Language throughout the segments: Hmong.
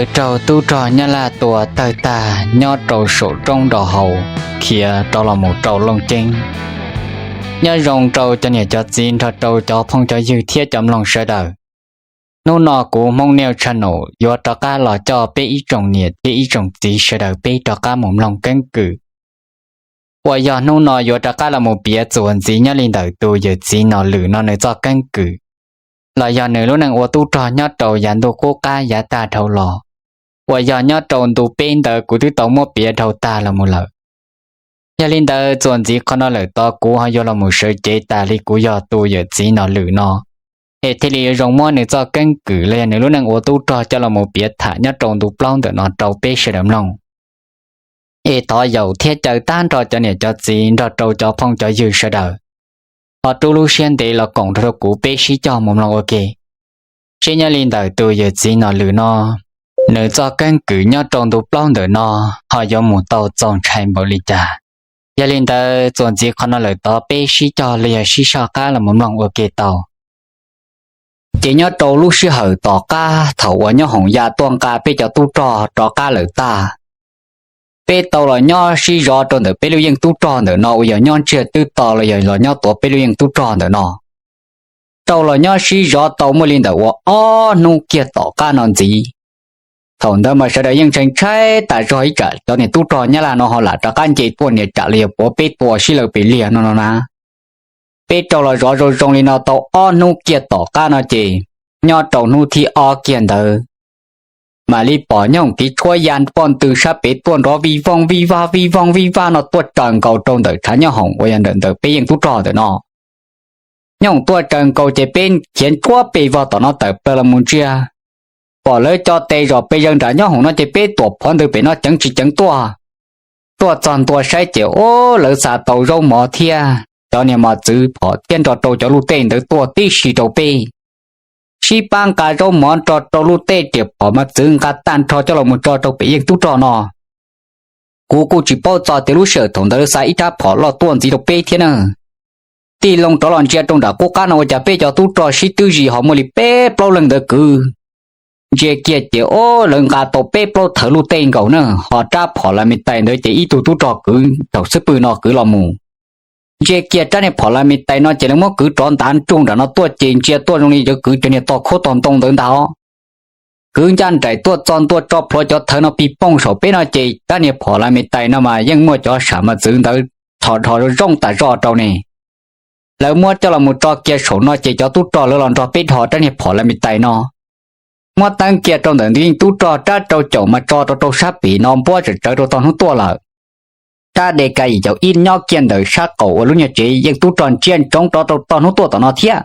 Raug tub rog Nyab Laj tua tawg tag nyob rau saum roob Dau Hau, khiav rov los mus rau Looj Ceeb. Nyob zoo rau cov niam cov txiv nrog rau cov phooj cov ywg thiab cov mloog sawv daws. Hnub no kuv Hmoob News Channel yuav rov qab los coj peb ib tsoom niam thiab ib tsoom txiv sawv daws peb rov qab mus mloog keeb kwm. Uas yog hnub no yuav rov qab los mus piav txuas ntxiv nyob li ntawm tus yawm txiv Nom Lwm no nws txoj keeb kwm, los yog nws lub neej ua tub rog nyob rau yav ntuj qub qab yav tag dhau los, uas yog nyob rau ntu peb ntawd kuv twb tau muab piav dhau tag los mus lawm. Yog li ntawd txuas ntxiv qhov no lawm tod kuv ho yuav los mus sawv cev tas li kuv yog tus yawm txiv Nom Lwm no, es thiaj li yuav zoo muab nws txoj keeb kwm los yog nws lub neej ua tub rog coj los mus piav tham nyob rau ntu plaub ntawm no rau peb sawv daws mloog. Es thov yaum thiab caw tag nrho cov niam cov txiv nrog rau cov phooj cov ywg sawv daws ho rub lub siab ntev los koom rau kuv peb sib coj mus mloog ua ke, seb nyob li ntawm tus yawm txiv Nom Lwm no nws txoj keeb kwm nyob rau ntu plaub ntawm no ho yuav mus tau txaus ntshai npaum li cas. Yog li ntawd txuas ntxiv qhov no lawm tod peb sib coj los yog sib soj qab los mus mloog ua ke tau. Ces nyob rau lub sij hawm tom qab thaum uas Nyob Hoom ya tuaj nqa peb cov tub rog rov qab lawm tag, peb tau los nyob sib zov rau ntawm peb lub yeej tub rog ntawm no uas yog nyob ntsiag twb to los yog los nyob tuav peb lub yeej tub rog ntawm no. Tau los nyob sib zov tau muaj li ntawm uas ob hnub kiag tom qab no ntxiv, thaum ntawd mas sawv daws yeej ntshai ntshai tas zog ib tsam cov niag tub rog Nyab Laj no ho lam rov qab nce tuaj nias tsam los yog puav peb tua sib law pes liag no no na. Peb rau los zov zoo zoo li no tau ob hnub kiag tom qab no ces nyob rau hnub thib ob kiag ntawd mam li pom Nyob Hoom tiv tshuab ya poj ntwg sab pem tuaj nrov vij vooj vij vaj vij vooj vij vaj no tuaj tsaws nkaus rau ntawm tshav Nyob Hoom uas yog ntawm ntawm peb yeej tub rog ntawm no. Nyob Hoom tuaj tsaws nkaus ces peb khiav ntsuab pes vog tom no tawm plaws los mus ntsia, pom lawv co tes zom pes zaws nram Nyob Hoom no ces peb tuam phov ntawd pem no ceev tsis ceev tuaj. Tuaj txog ntua saib ces ub lawv xa tau zaub mov thiab cov niag mos txwv phom thiab nrog rau cov luj tej ntawd tuaj tib si rau peb, sib pab nqa zaub mov nrog rau luj tej riam phom mos txwv nqa tag nrho coj los mus tso rau pem yeej tub rog no. Kuv kuj tsis paub txog tias lub sij hawm thaum ntawd lawv xa ib rab phom loj tuaj ntxiv rau peb thiab na. Tig loo rov los ntsia rau nram qub qab no ua cas peb cov tub rog sib twb zis ho muaj li peb plaub leeg ntawd kwv. Ntsia kiag ces ub lawv nqa tau peb plaub thawv luj tej nkaus na, ho rab phom la me tais ntawd ces ib tug tub rog kwv thaum xub pwg no kwv los mus. Ntsia kiag rab niag phom la me tais no ces lawv muab kwv rov ntav nruj nram no tuaj ces ntsia tuaj zoo li yuav kwv cov niag tog khaub tog ntoo ntawd ntag os. Kwv ncaj nraim tuaj txog ntua tso plhuav cov thawv no pig pooj saum peb no ces rab niag phom la me tais no mas yeej muaj cov sam mos txwv ntawd tho dhos zoo tas zog rau ne. Lawv muab coj los mus tso kiag saum no ces cov tub rog lawv los nrog peb dhos rab niag phom la me tais no. Muab teeb kiag rau ntawm ntug yeej tub rog rab rau caum mas tso rau rau sab pem no npuab tsawv tsawv rau tog hnub tuaj lawm. Rab de ka yim caum ib nyob kiag ntawm sab qaum uas lub nyuag tsev yeej tub rog ntsia ntsoov rov rau tog hnub tuaj tom no thiab.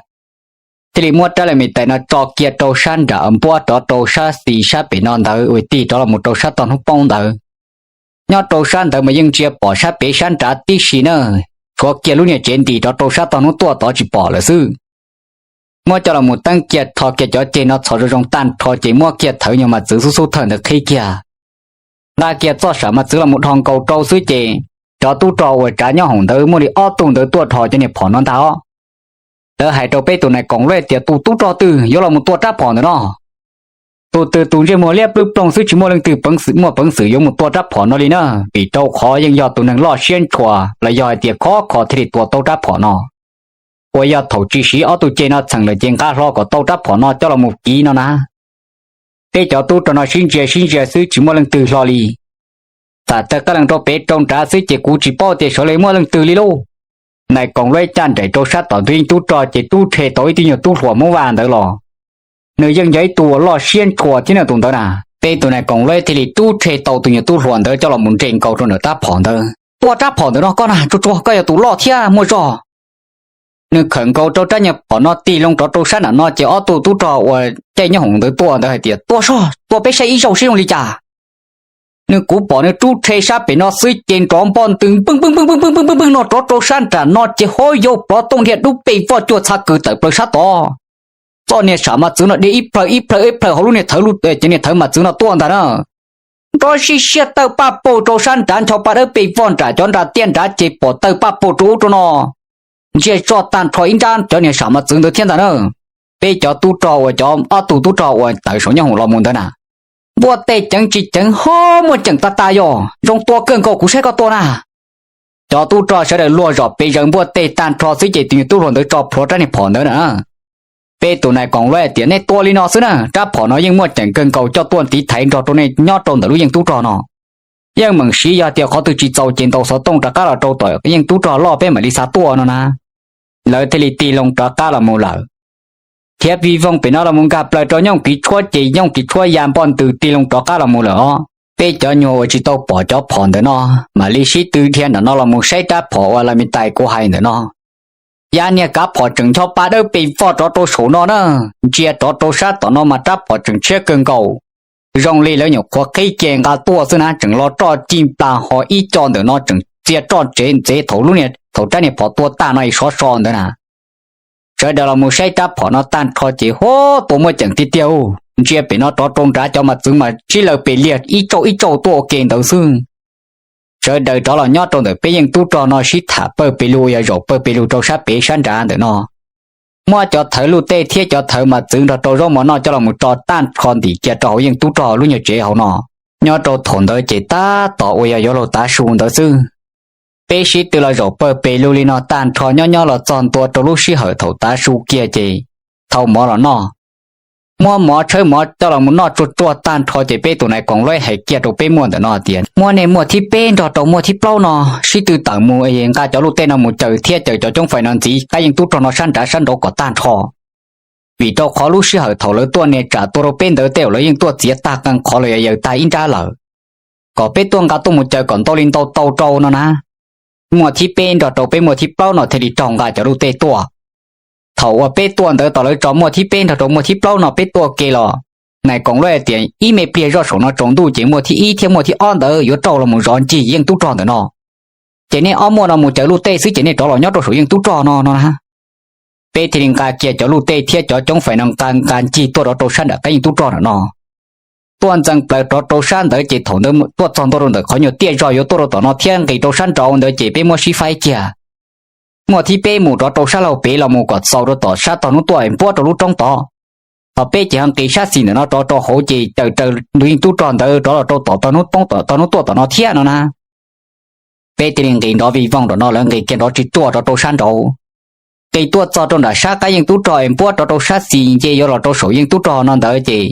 Thiaj li muab rab la me tais no tso kiag rau sab nram npuab rov rau sab xis sab pem no ntawd ua tig rov los mus rau sab tog hnub poob ntawd. Nyob rau sab ntawd mas yeej ntsia pom sab pem sab nrad tib si na, tshuav kiag lub niag tsev ntim rov rau sab tog hnub tuaj tod tsis pom lawm xwb. Muab coj los mus teeb kiag rho kiag cov ceg no txhos zoo zoo tag nrho ces muab kiag thawv nyuag mas txwv xub xub thawj ntawd qhib kiag, nqa kiag txoj sam mas txwv los mus dhos nkaus rau xwb ces cov tub rog uas tsav Nyob Hoom ntawd muaj li ob tug ntawd tuaj dhos cov niag phom no ntag os. Lawv hais rau peb tus nais koom luj tias tus tub rog twg yuav los mus tua rab phom ntawm no. Tus twg tus ntsej muag liab plwb ploog xwb tsis muaj leej twg peev xwm muaj peev xwm yuav mus tua rab phom no li na, vim rau qhov yeej yog tus neeg loj siab ntshua los yog hais tias khov kho thiaj li tua tau rab phom no. Uas yog thaum tsis siv ob tug ceg no txheem lawm ces nqa hlo kom tau rab phom no coj los mus kiv no na. Peb cov tub rog no sib ntsia sib ntsia xwb tsis muaj leej twg hlo li. Xam tawg qab lees rau pem rau nrad xwb ces kuv tsis paub tias sawv li muaj leej twg li lauj. Nais koom luj caj nraim rau sab tom ntug yeej tub rog ces rub rhe tau ib tug nyuag tub hluas Hmoob Vaj ntawd los. Nws yeej yog ib tug uas loj siab ntshua thiab na tus ntawd na. Peb tus nais koom luj thiaj li rub rhe tau tus nyuag tub hluas ntawd coj los mus nres nkaus rau ntawm rab phom ntawd. Tua rab phom ntawm no koj na, tsuag tsuag koj yog tus loj thiab muaj zog. Nws khawm nkaus rau rab nyuag phom no tig loo rov rau sab nram no ces ob tug tub rog uas caij Nyob Hoom ntawd tuaj ntawd hais tias tua soj, tua peb saib ib zaug seb zoo li cas. Nws kuv pom nws rub rhe sab pem no xwb ces nrov npoj ntws npwj npwj npwj npwj npwj npwj no rov rau sab nram no ces hov yau plov tooj dhia dub pes voj cuag txha kws tawm plaws sab tod. Txoj niag sam mas txwv no dhia ib plhaw ib plhaw ib plhaw hauv lub niag thawv, cov niag thawv mas txwv no tuaj ntag na. Nrov sib siab tawj paj paug rau sab nrad ncho pa dawb pes voj nram cov nras tiaj nrad ces pom tawj paj paug rau ub rau no. Ntsia zoj tag nrho ib nrab cov niag sam mas txwv ntawd thiab ntag na. Peb cov tub rog uas cov ob tug tub rog uas tawm saum Nyob Hoom los mus ntawd na, Npuaj tej ceev tsis ceev ho muaj ceem tag tag yog zoo tua kawg nkaus kuv saib koj tua na. Cov tub rog sawv daws luag zom pes zaws npuaj tej tag nrho xwb ces tus nyuag tub hluas ntawd tso plhuav rab niag phom ntawd na. Peb tus nais koom luab tias nej tua li no xwb na, rab phom no yeej muaj ceem kawg nkaus coj tuaj ntiv thaiv nrog rau nej nyob rau ntawm lub yeej tub rog no. Yeej meem siv yog tias qhov twg tsis txaus ces ntaus xov tooj rov qab los rau tom yeej tub rog loj peb mam li xa tuaj no na. Lawv thiaj li tig loo rov qab los mus lawm. Thiab Vij Vooj pem no los mus nkag plaws rau Nyooj Kiv Tshuab ces Nyooj Kiv Tshuab ya npoj ntws tig loo rov qab los mus lawm os. Peb cov nyuag uas tsis tau pom cov phom ntawm no mam li sib tw dhia ntawm no los mus saib rab phom uas la mi tais kuv hais ntawm no. Yab niag kav phom tseem ncho pa dawb pes voj rov rau saum no na, ntsia rov rau sab tom no mas rab phom tseem tshiab kawg nkaus. Zoo li lawv nyuam qhuav qhib ce nqa tuaj xwb na, tseem los roj cig plas ho ib co ntawm no tseem txia roj tsev ntxev thaum lub niag thaum rab niag phom tua tag no sov so ntawd na. Sawv daws los mus saib rab phom no tag nrho ces huab tua muaj ceem tiag tiag. Ntsia pem no rov rau nrad cov mas txwv mas sib law pes liag ib tsauj ib tsauj tuaj ua ke ntawd xwb. Sawv daws rov los nyob rau ntawm peb yeej tub rog no sib tham pawg pes lug uas yog zaum pawg pes lug rau sab pem sab nrad ntawm no. Muab cov thawv luj tej thiab cov thawv mas txwv nrog rau zaub mov noj coj los mus tso tag nrho ntim kiag rau hauv yeej tub rog lub nyuag tsev hauv no. Nyob rau thaum ntawd ces tab tom uas yog yuav luag tav su ntawd xwb. Peb sib tw los zaum pawg pes lug li no tag nrho nyob nyob los txog ntua rau lub sij hawm thaum tav su kiag ces thau mov los noj. Muab mov tshawb mov coj los mus noj tsuag tsuag tag nrho ces peb tus nais koom luab hais kiag rau peb muaj ntawm no tias muab nej muaj thib peb nrog rau muaj thib plaub no sib tw tawm mus nqa cov luj tej no mus caws thiab caws cov coob fais no ntxiv qab yeej tub rog no sab nrad sab nraud kom tag nrho. Vim rau qhov lub sij hawm thaum lawv tuaj nias tsam tua rau peb ntawd tej zaum lawv yeej tuaj txiav tag qee qhov los yog yaws tag ib nrab lawm. Kom peb tuaj nqa tuaj mus caws kom ntau li ntau tau rau no na. Muaj thib peb nrog rau peb muaj thib plaub no thiaj li raug nqa cov luj tej tuaj. Thaum uas peb tuaj ntawd tos lawv tso muaj thib peb nrog rau muaj thib plaub no peb tuaj ke los, nais koom luab tias ib me pliag zoj saum no tsaus ntuj ces muaj thib ib thiab muaj thib ob ntawd yuav raug los mus zov ncig yeej tub rog ntawm no. Ces nej ob muaj no mus caws luj tej xwb ces nej rov los nyob rau saum yeej tub rog no no na. Peb thiaj li nqa kiag cov luj tej thiab cov coob fais no nqa nqa ncig tuaj rov rau sab nram qab yeej tub rog ntawm no. Tuaj ntxeev plaws rov rau sab ntawd ces thaum ntawd tuaj txog ntua rau ntawm qhov nyuag tiaj zog yuav tuaj rau tom no thiab nqis rau sab nraud ntawd ces peb muab sib faib kiag. Muaj thib peb mus rov rau sab laug pem los mus kom xaus rau tom sab tog hnub tuaj npuab rau lub roob tod. Ho peb ces ho nqis sab xis ntawm no rov rau hauv ces caws raws ntu yeej tub rog ntawd rov los rau tom tog hnub poob tom tog hnub tuaj tom no thiab no na. Peb thiaj li nqis nrov vij voog nram no lawv nqis kiag nrov tsis ruaj rov rau sab nraud. Nqis tuaj txog rau nram sab qab yeej tub rog es npuab rov rau sab xis nce yuav los rau saum yeej tub rog no ntawd ces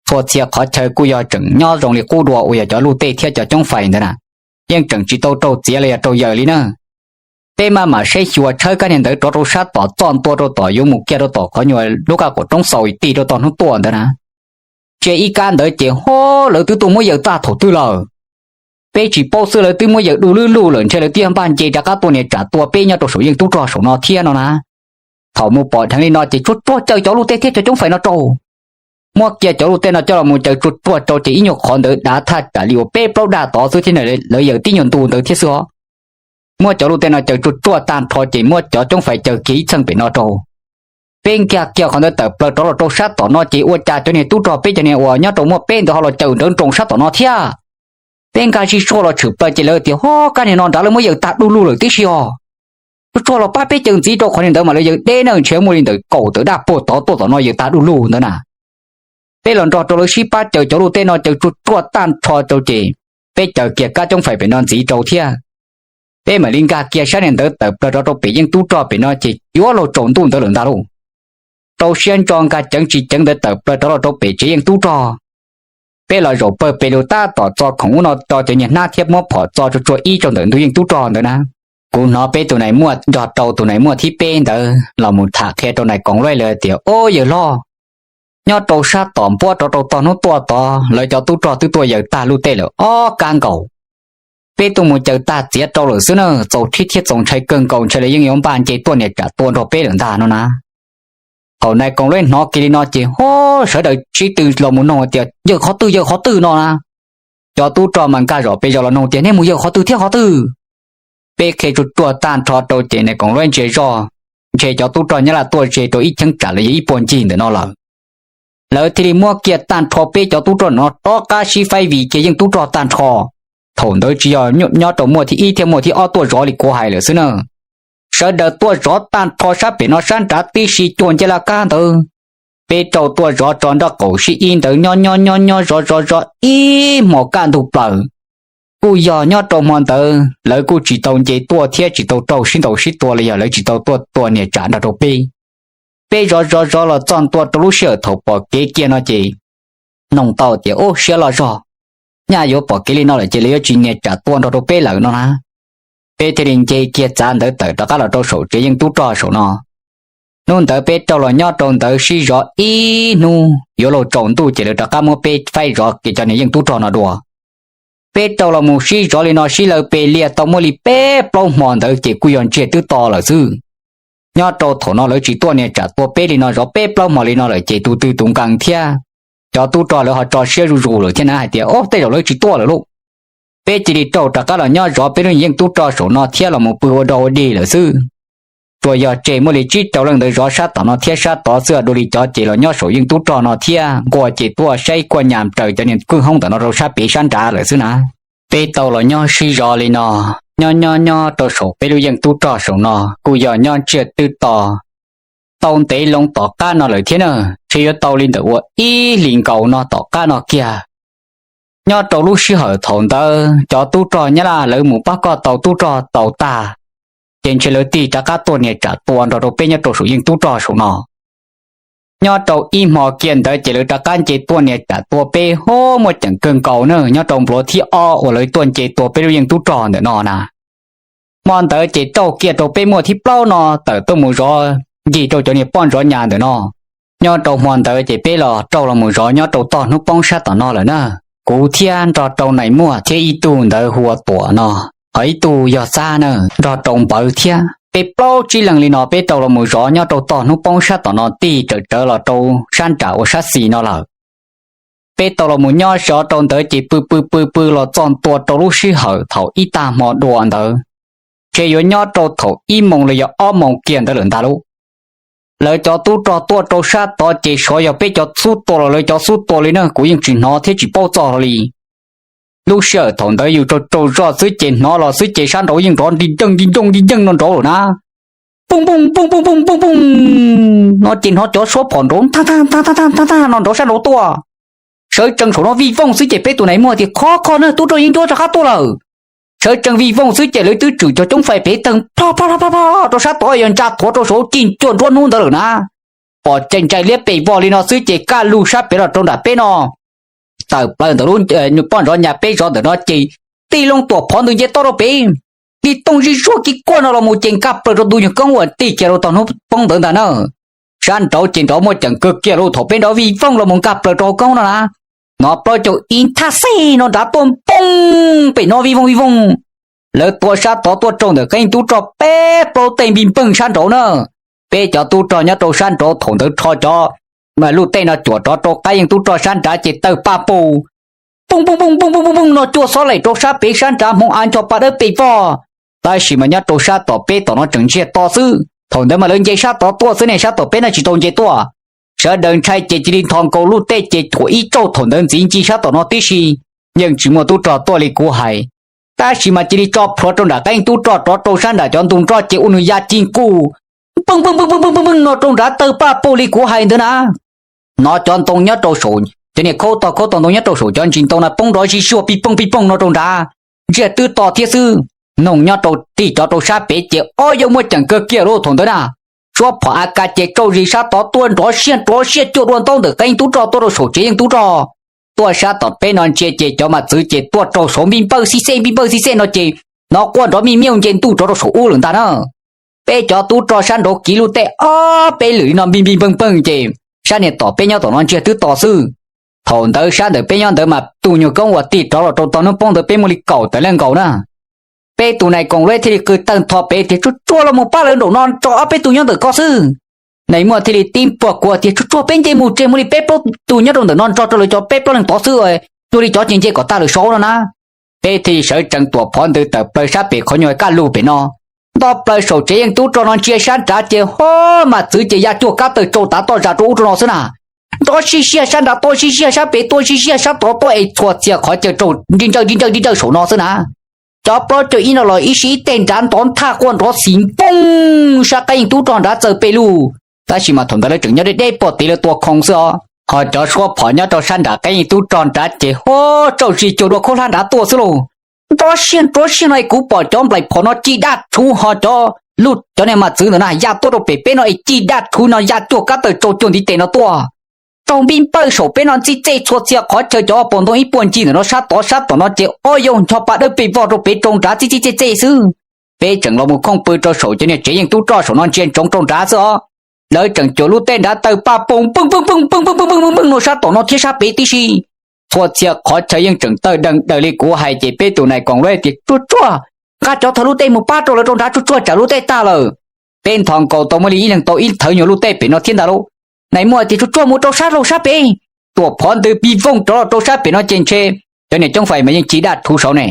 txhua txhia qhov chaw kuj yog tseem nyob zoo li qub dua uas yog cov luj tej thiab cov coob fais ntawd na. Yeej tseem tsis tau raug txiav los yog raug yaws li na. Peb maj mam saib xyuas tshawb kab niag ntawd rov rau sab tom txoj ntua rau tom yuav mus kiag rau tom qhov nyuag lub qab quas roob xaus tig rau tog hnub tuaj ntawd na. Ntsia ib kab ntawd ces ho lawv twb tuaj muab yaws tag thaum twg lawm. Peb tsis paub xwb lawv twb muab yaws du lub lug lawm ntshe lawv twb yog npaj nce rov qab tuaj nias tsam tua peb nyob rau saum yeej tub rog saum no thiab no na. Thaum mus pom dheev li no ces tsuag tsuag caws cov luj tej thiab cov coob fais no rau. Muab kiag cov luj tej no coj los mus caws tsuag tsuag rau ces ib nyuag qhov ntawd dav thaj tsam li uas peb plaub daj tod xwb thiab lawv yaws tib nyuag ntu ntawd thiab xwb os. Muab cov luj tej no caws tsuag tsuag tag nrho ces muab cov coob fais caws kiag ib txheej pem no rau. Peb nkag kiag qhov ntawd tawm plaws rov los rau sab tom no ces ua cas cov niag tub rog peb cov niag uas nyob rau muaj peb ntawd ho los caws nrawv nroos sab tom no thiab. Peb nkag zig zuag los tshwm plaws ces lawv tias ho kab niag no nrad lawv muab yaws tag du lug lawm tib si os. Tsuag tsuag los pab peb caws ntxiv rau qhov niag ntawd mas lawv yaws deb na ntshe muaj li ntawm kaum tawm daj puag tod tuaj tom no yaws tag du lug ntawd na. Peb los nrog rau lawv sib pab caws cov luj tej no caws tsuag tsuag tag nrho rau ces peb caws kiag kab coob fais pem no ntxiv rau thiab. Peb mam li nkag kiag sab niag ntawd tawm plaws rov rau pem yeej tub rog pem no ces yuav luag tsaus ntuj ntawd lawm ntag lauj. Rau siab ntso nkag ceev tsis ceev ntawd tawm plaws rov los rau pem tsev yeej tub rog. Peb los zaum pawg pes lug tab tom txo khoom ub no tso cov niag hnab thiab muab phom txo tsuag tsuag ib rau ntawm ntug yeej tub rog ntawd na. Kuv hnov peb tus nais muaj nrog rau tus nais muaj thib peb ntawd los mus tham qhia rau nais koom luaj lawm tias o yawg hlob, nyob rau sab tom npuab rov rau tog hnub tuaj tod lawv cov tub rog twb tuaj yaws tag luj tej lawm ob kab nkaus. Peb tuaj mus caws tag txiav rau lawm xwb na, txaus rhib thiab txaus ntshai kawg nkaus ntshai lawv yeej yuav npaj nce tuaj nias tsam tua nrog peb lawm ntag no na. Thaum nais koom luaj hnov kiag li no ces ho sawv daws sib tw los mus noog tias yawg qhov twg yawg qhov twg no na. Cov tub rog mas nkag zom pes zos los noog tias nej mus yawg qhov twg thiab qhov twg. Peb qhia tsuag tsuag tag nrho rau ces nais koom luaj ntsia zoj, ntshe cov tub rog Nyab Laj tuaj ze rau ib cheeb tsam los yog ib puag ncig ntawm no lawm. Lawv thiaj li muab kiag tag nrho peb cov tub rog no rov qab sib faib vij kiag yeej tub rog tag nrho. Thaum ntawd tsis yog nyob rau muaj thib ib thiab muaj thib ob tuaj zov li kuv hais lawm xwb na. Sawv daws tuaj zov tag nrho sab pem no sab nrad tib si cuag ncej laj kab ntawd. Peb rau tuaj zov tso nraub qaum sib ib ntawd nyob nyob nyob nyob zov zov zov ib hmos kaj ntug plaws. Kuj yog nyob rau hmo ntawd lawv kuj tsis tau nce tuaj thiab tsis tau raug sib ntaus sib tua los yog lawv tsis tau tuaj tua niag tsam nrog rau peb. Peb zov zov zov los txog ntua rau lub sij hawm thaum pom kev kiag no ces noog tau tias, Ub, siab loj zog, nyaj yuav pom kev li no lawm ces lawv yuav tsis niag tsam tua nrog rau peb lawm no na. Peb thiaj li nce kiag txav ntawd tawm rov qab los rau saum tsev yeej tub rog saum no. Hnub ntawd peb raug los nyob rau ntawd sib zov ib hnub yuav luag tsaus ntuj ces lawv rov qab muab peb faib zov kiag cov niag yeej tub rog no dua. Peb raug los mus sib zov li no sib law pes liaj tau muaj li peb plaub hmo ntawd ces kuj yog ntsiag twb to lawm xwb. Nyob rau thaum no lawv tsis tuaj niag tsam tua peb li no zov peb plaub hmo li no lawm ces tus twg tus nkees thiab. Cov tub rog lawv ho tso siab zuj zus lawm thiab na hais tias, Ob, tej zaum lawv tsis tuaj lawm lauj. Peb cia li raug rov qab los nyob zov peb lub yeej tub rog saum no thiab los mus pw ua dog ua dig lawm xwb. Tsuas yog tseg muaj li tsib rau leej ntawd zov sab tom no thiab sab tod xwb, dua li cov ces los nyob saum yeej tub rog no thiab nquag ces tuaj saib kuaj nyas raws cov niag kwj hoob ntawm no rau sab pem sab nrad lawm xwb na. Peb tau los nyob sib zov li no, nyob nyob nyob rau saum peb lub yeej tub rog saum no kuj yog nyob ntsiag twb to. Tau ntev loo tom qab no lawm thiab na, ntshe yuav tau li ntawm ua ib hlis nkaus no tom qab no kiag. Nyob rau lub sij hawm thaum ntawd cov tub rog Nyab Laj lawv mus pab koj tau tub rog tau tag, ces ntshe lawv tig rov qab tuaj niag tsam tua nrog rau peb nyob rau saum yeej tub rog saum no. Nyob rau ib hmo kiag ntawd ces lawv rov qab nce tuaj niag tsam tua peb hov muaj ceem kawg nkaus na, nyob rau npluav thib ob uas lawv tuaj nce tua peb lub yeej tub rog ntawm no na. Hmo ntawd ces raug kiag rau peb muaj thib plaub no tawm tuaj mus zov ncig rau cov niag poj ntsuav nyas ntawm no. Nyob rau hmo ntawd ces peb los raug los mus zov nyob rau tog hnub poob sab tom no lawm na. Kuv thiab nrog rau nais muaj thiab ib tug ntawd hu ua Tuam no, ho ib tug yog Xab na, nrog rau Npawv thiab. Peb plaub tsib leeg li no peb raug los mus zov nyob rau tog hnub poob sab tom no tig tsawm tsawv los rau sab nram uas sab xis no lawm. Peb tau los mus nyob zov rau ntawd ces pw pw pw pw los txog ntua rau lub sij hawm thaum ib tag hmo dua ntawd, ntshe yuav nyob rau thaum ib moos los yog ob moos kiag ntawd lawm ntag lauj. Lawv cov tub rog tuaj rau sab tod ces xyov yog peb cov xub tua los lawv cov xub tua li na, kuv yeej tsis hnov thiab tsis paub txog hlo li. Lub sij hawm thaum ntawd yus raug raug zoj xwb ces hnov los xwb ces sab nraud yeej nrov nti nceej nti nceej nti nceej no nraud lawm na. Pooj pooj pooj pooj pooj pooj pooj no ces hnov cov suab phom nraud tag tag tag tag tag tag no nraud sab nraud tuaj. Sawv tsees saum no vij vooj xwb ces peb tus nais muag tias, Khov kho na, tub rog yeej ncuab rov qab tuaj lawm. Sawv tsees vij vooj xwb ces lawv twb tswm cov coob fais pem teeg plho plho plho plho rau sab tod yog ntsa thuav rau saud cig cuaj nruab hnub ntawd lawm na. Pom cai ntsais liab pes vog li no xwb ces kaj lug sab pem los rau nram peb no. Tawm plaws ntawm lub poj ntsov nyas peb zov ntawm no ces tij loo Tuam Phov ntws nce toj rau pem, tij tooj zij zuag kiv kuaj no los mus ces nkag plaws rau tus nyuag koob uas tig kiag rau tog hnub poob ntawd ntag na. Sab nraud ces nrov muaj ceem kawg kiag lawm thaum peb nrov vij vooj los mus nkag plaws rau hauv koob no na. Hnov plaub caug ib thaj xej no nrad tuaj npooj pem no vij vooj vij vooj. Lawv tua sab tod tuaj raug ntawm qeej tub rog peb plaub teg npij npeeg sab nraud na. Peb cov tub rog nyob rau sab nraud thaum ntawd rho cov luj tej no cuam rov rau qab yeej tub rog sab nrad ces tawg paj pug, pooj pooj pooj pooj pooj pooj pooj no cuaj xob laim rau sab pem sab nrad hmoov av ncho pa dawb pes vog. Tab sis mas nyob rau sab tom peb tom no tseem ntsiag to xwb, thaum ntawd mas lawv nce sab tod tuaj xwb ne, sab tom peb no tsis tau nce tuaj. Sawv daws ntshai ces cia li nthos nkaus luj tej ces thuam ib tsauj thaum ntawd ntxiv ncig sab tom no tib si, yeej tsis muaj tub rog tuaj li kuv hais. Tab sis mas cia li tso plhuav rau nram qeej tub rog rov rau sab nram cov ntug nroj ces ua nws ya ci nkuj, pooj pooj pooj pooj pooj pooj no rau nrad tawg paj pug li kuv hais ntawd na. Hnov cov ntoo nyob rau saum, cov niag khaub tog khaub tog ntoo nyob rau saum cov ntsis ntoo na poob nrov zij zuag pij pooj pij pooj no rau nrad, ntsiag twb to thiab xwb. Noog nyob rau tig cov rau sab pem ces ob yawg muaj ceem kawg kiag lawm thaum ntawd na. Suab phom A K ces tsauj zis sab tod tuaj nrov siab nrov siab cuaj dua ntaub ntawm qeej tub rog tuaj rau saum tsev yeej tub rog. Tuaj sab tom peb no ntsia ces cov mas txwv ces tuaj rau saud npij npawj xib xej npij npawj xib xej no ces hnov quaj nrov mij miauj nce ntuj rov rau saum ub lawm ntag na. Peb cov tub rog sab nraud kiv luj tej ob peb lwm li no npij npij npeej npeej ces sab niag tom peb nyob tom no ntsiag twb to xwb. Thaum ntawd sab ntawm peb nyob ntawd mas tus nyuag koob uas tig rov los rau tog hnub poob ntawd peb muaj li kaum tawm leej nkaus na. Peb tus nais koom leb thiaj li qw tawg ntho pem tias, Tsuag tsuag los mus pab lawv nraum no tso ob peb tug nyob ntawm ko xwb. Nais muaj thiaj li tib puag kuv tias, Tsuag tsuag peb nce mus tseg, muaj li peb plaub tus nyob rau ntawm no nrog rau lawv cov peb plaub leeg tod xwb, cuag li cov ces nce kom tag lawm saud no na. Peb thiaj li sawv tsees tuam phov ntws tawm plaws sab pem qhov nyuag kaj lug pem no, nto plaws saum tsev yeej tub rog no ntsia sab nrad ces ho mas txwv ces ya cuag kab tawg tsau tav toj zas rau ub rau no xwb na. Nrov sib siag sab nrad tuaj sib siag sab pem tuaj sib siag sab tod tuaj es txhua txhia qhov chaw raug nti ntsawj nti ntsawj nti ntsawj saum no xwb na. Cov plaub caug ib no los ib sij ib teg nrad ntov nthaj quaj nrov xis npooj sab qab yeej tub rog nrad txawm pes lug. Tab sis mas thaum ntawd lawv tseem nyob deb deb puag tid lawv tua khoo xwb os. Ho cov suab phom nyob rau sab nram qab yeej tub rog nrad ces huab tsaum zis cuag dua khaub hlab nrad tuaj xwb lauj. Nrov siag nrov siag no kuv pom cov nplaim phom no ci daj rhuv ho cov lub cov niag mas txwv ntawm no ya tuaj rau pem peb no es ci daj rhuv no ya cuag kab taw tsau cuag ntiv tes no tuaj. Raug npij npawj saum peb no ntxij txej txhua txhia qhov chaw cov pos ntoo ib puag ncig ntawm no sab tod sab tom no ces ob yaug ncho pa dawb pes vog rau pem rau nrad txij txij txej txej xwb. Peb tseem los mus khooj pw rau saum cov niag tsev yeej tub roj saum no ntsia ntsoov rau nrad xwb os. Lawv tseem cuam lub tej nrad tawg paj poog pwj pwj pwj pwj pwj pwj pwj pwj no sab tom no thiab sab pem tib si. Txhua txhia qhov chaw yeej tseem tawg deeg daws li kuv hais ces peb tus nais koom lub tias tsuag tsuag, nqa cov thawv lub tej mus pab rau lawv rau nrad tsuag tsuag tsam lub tej tag lawm. Peb nthos nkaus tau muaj li ib leeg tau ib thawv nyuag lub tej pem no thiab ntag lauj. Nais muaj tias tsuag tsuag mus rau sab laug sab pem. Tuam phov ntws vij voog rov los rau sab pem no ces ntshe cov niag coob fais mas yeej ci daj rhuv saud ne.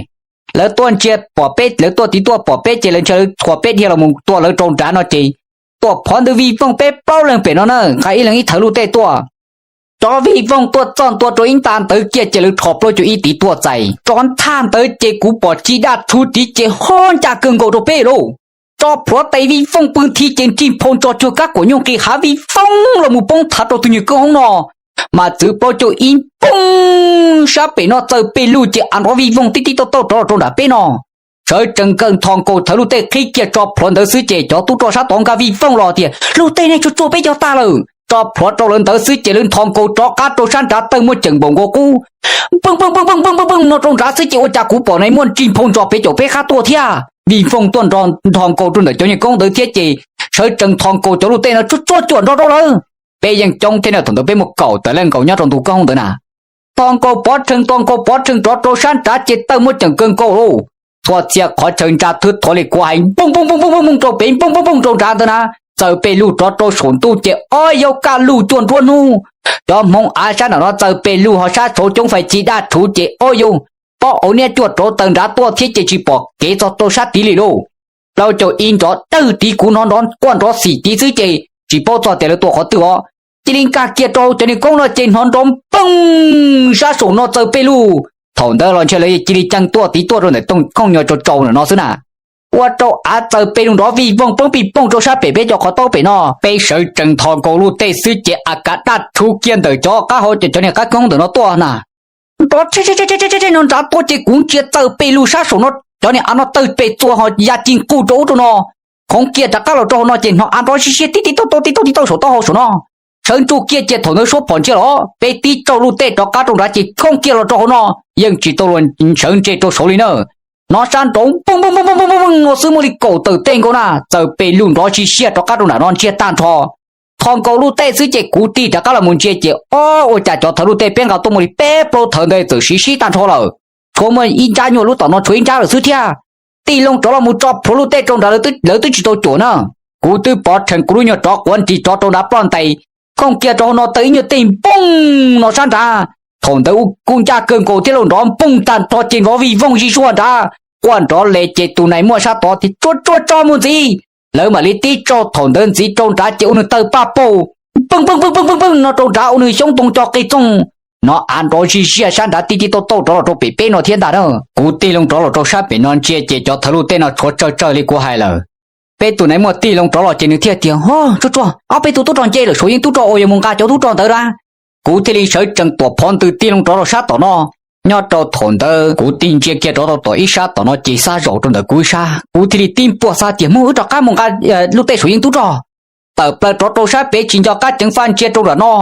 Lawv tuaj ntsia pom peb, lawv tuaj tiv tuaj pom peb ces lawv ntshe lawv txhuas peb dhia los mus tua lawv rau nrad no ces tuam phov ntws vij voog peb plaub leeg pem no na nqa ib leeg ib thawv lub tej tuaj. Rov vij voog tuaj txog ntua rau ib nta ntawd kiag ces lawv rho plaub caug ib tiv tuaj txais rov nthaj ntawd ces kuv pom ci daj rhuv tid ces ho ncaj kawg nkaus rau peb lauj. Tso plhuav tes vij voog pw nthi ces nrig phau ntso cuag kab kuam nyuj nqis hav vij voog los mus poob thav rau tus nyuag koob hoob no. Mas txwv plaub caug ib poog sab pem no txawm pes lug ces av nrov vij voog tib tib tauj tauj rov los rau nram peb no. Sawv tsees nkawm nthos nkaus thawv lub tej qhib kiag tso plhuav ntawd xwb ces cov tub roj sab tod nkag vij voog los tias lub tej nej tsuag tsuag peb cov tag lawm. Tso plhuav rau lawv ntawd xwb ces lawv nthos nkaus rov qab rau sab nrad tawj muaj ceem npaum nkaus qub. Pwj pwj pwj pwj pwj pwj pwj no rau nrad xwb ces ua cas kuv pom nais muaj nrig phau ntso pem caum peb qab tuaj thiab. Vij voog tuaj nrog nthos nkaus rau ntawm cov nyuag koob ntawd thiab ces sawv tsees nthos nkaus cov lub tej no tsuag tsuag cuam nrog rau lawv. Peb yeej coob thiab na, thaum ntawd peb muaj kaum tawm leej nkaus nyob rau ntu koob hoob ntawd na. Nthos nkaus pov rhees nthos nkaus pov rhees rov rau sab nrad ces tawj muaj ceem kawg nkaus lauj. Txhua txhia qhov chaw ntsa thwb thuav li kuv hais npooj npooj npooj npooj npooj rau pem npooj npooj npooj rau nrad ntawd na. Txawm pes lug rov rau saum ntuj ces ob yaug kaj lug cuag nruab hnub. Cov hmoov av sab nram no txawm pes lug ho sab saud coob fais ci daj rhuv ces ob yaug pob auv niab cuag rauv taws nrad tuaj thiab ces tsis pom kev txog rau sab tid li lauj. Plaub caug ib nrov dawg tid kuv hnov nrov quaj nrov xim tid xwb ces tsis paub txog tias lawv tua qhov twg os. Cia li nkag kiag rau cov niag koob no ces hnov nrov npooj sab saum no txawm pes lug. Thaum ntawd los ntshe lawv cia li cees tuaj tiv tuaj rau ntawm tooj khooj nyuag tsau tsau ntawm no xwb na. Ua rau av txawm pes lug nrov vij voog poob pij pooj rau sab pem peb cov qhov taub pem no. Peb sawv tsees nthos nkaus lub tej xwb ces a kav daj rhuv kiag ntawm cov qab hauv ces cov niag qab koob ntawm no tuaj na. Nrov tshe tshe tshe no nrad tuaj ces kuv ntsia txawm pes lug sab saum no cov niag av no tawg pes txua ho ya ci nqug rau ub rau no. Khoov kiag rov qab los rau hauv no ces hnov av nrov siab siab tib tib tauj tauj tib tauj tib tauj saum taub hau saum no. Sawv ntsuj kiag ces thaum ntawd suab phom ntsiag los peb tib tsaug lub tej rov qab rau nrad ces khoob kiag los rau hauv no, yeej tsis tau luag sawv ntse rau saud li na. Hnov sab nrov npooj npooj npooj npooj no xwb muaj li kaum tawm tej nkaus na, txawm pes lug nrov siab siab rov qab rau nram no ntsiag tag nrho. Nthos nkaus lub tej xwb ces kuv tig rov qab los mus ntsia ces ob ua cas cov thawv lub tej peb nqa tuaj muaj li peb plaub thawv ntawd txawm siv sib tag nrho lawm. Tshuav muaj ib nrab nyuag lub tom no tshuav ib nrab lawm xwb thiab. Tig loo rov los mus tso plhuav lub tej rau nrad, lawv twb tsis tau cuam na. Kuv twb pov rhees kuv lub nyuag rov quav nris rov rau nrad ploj ntais, khooj kiag rau hauv no tawm ib nyuag tej npooj no sab nrad. Thaum ntawd kuj ncaj kawg nkaus thiab lauj, nrov npooj tag nrho ces nrov vij voog zij zuag nrad. Quaj nrov les ces tus nais muaj sab tod tias tsuag tsuag tso mus ntxiv. Lawv mam li tib tsaug thaum ntawd ntxiv rau nrad ces ua nws tawg paj paug, pwj pwj pwj pwj pwj no rau nrad ua nws xyoob ntoo co qig txoog. Hnov av nrov zij ziaj sab nrad tib tib tauj tauj rov los rau pem peb no thiab ntag na. Kuv tig loo rov los rau sab pem no ntsia ces cov thawv lub tej no tshuav tsawg tsawg li kuv hais lawm. Peb tus nais muaj tig loo rov los ces nws thiaj tias, Ho, tsuag tsuag, ob peb tug tub rog nce lawm saud yeej tub rog uas yuav mus nqa cov tub rog ntawd na. Kuv thiaj li sawv tsees tuam phov ntws tig loo rov los sab tom no. Nyob rau thaum ntawd kuv tig ntsia kiag rov tau tom ib sab tom no ces xab zaum rau ntawm kuv ib sab, kuv thiaj li tib npuaj xab tias, Mus, wb rov qab mus nqa lub tej saud yeej tub rog. Tawm plaws rov rau sab pem tsis nco qab ceev faj ntsia rau nram no,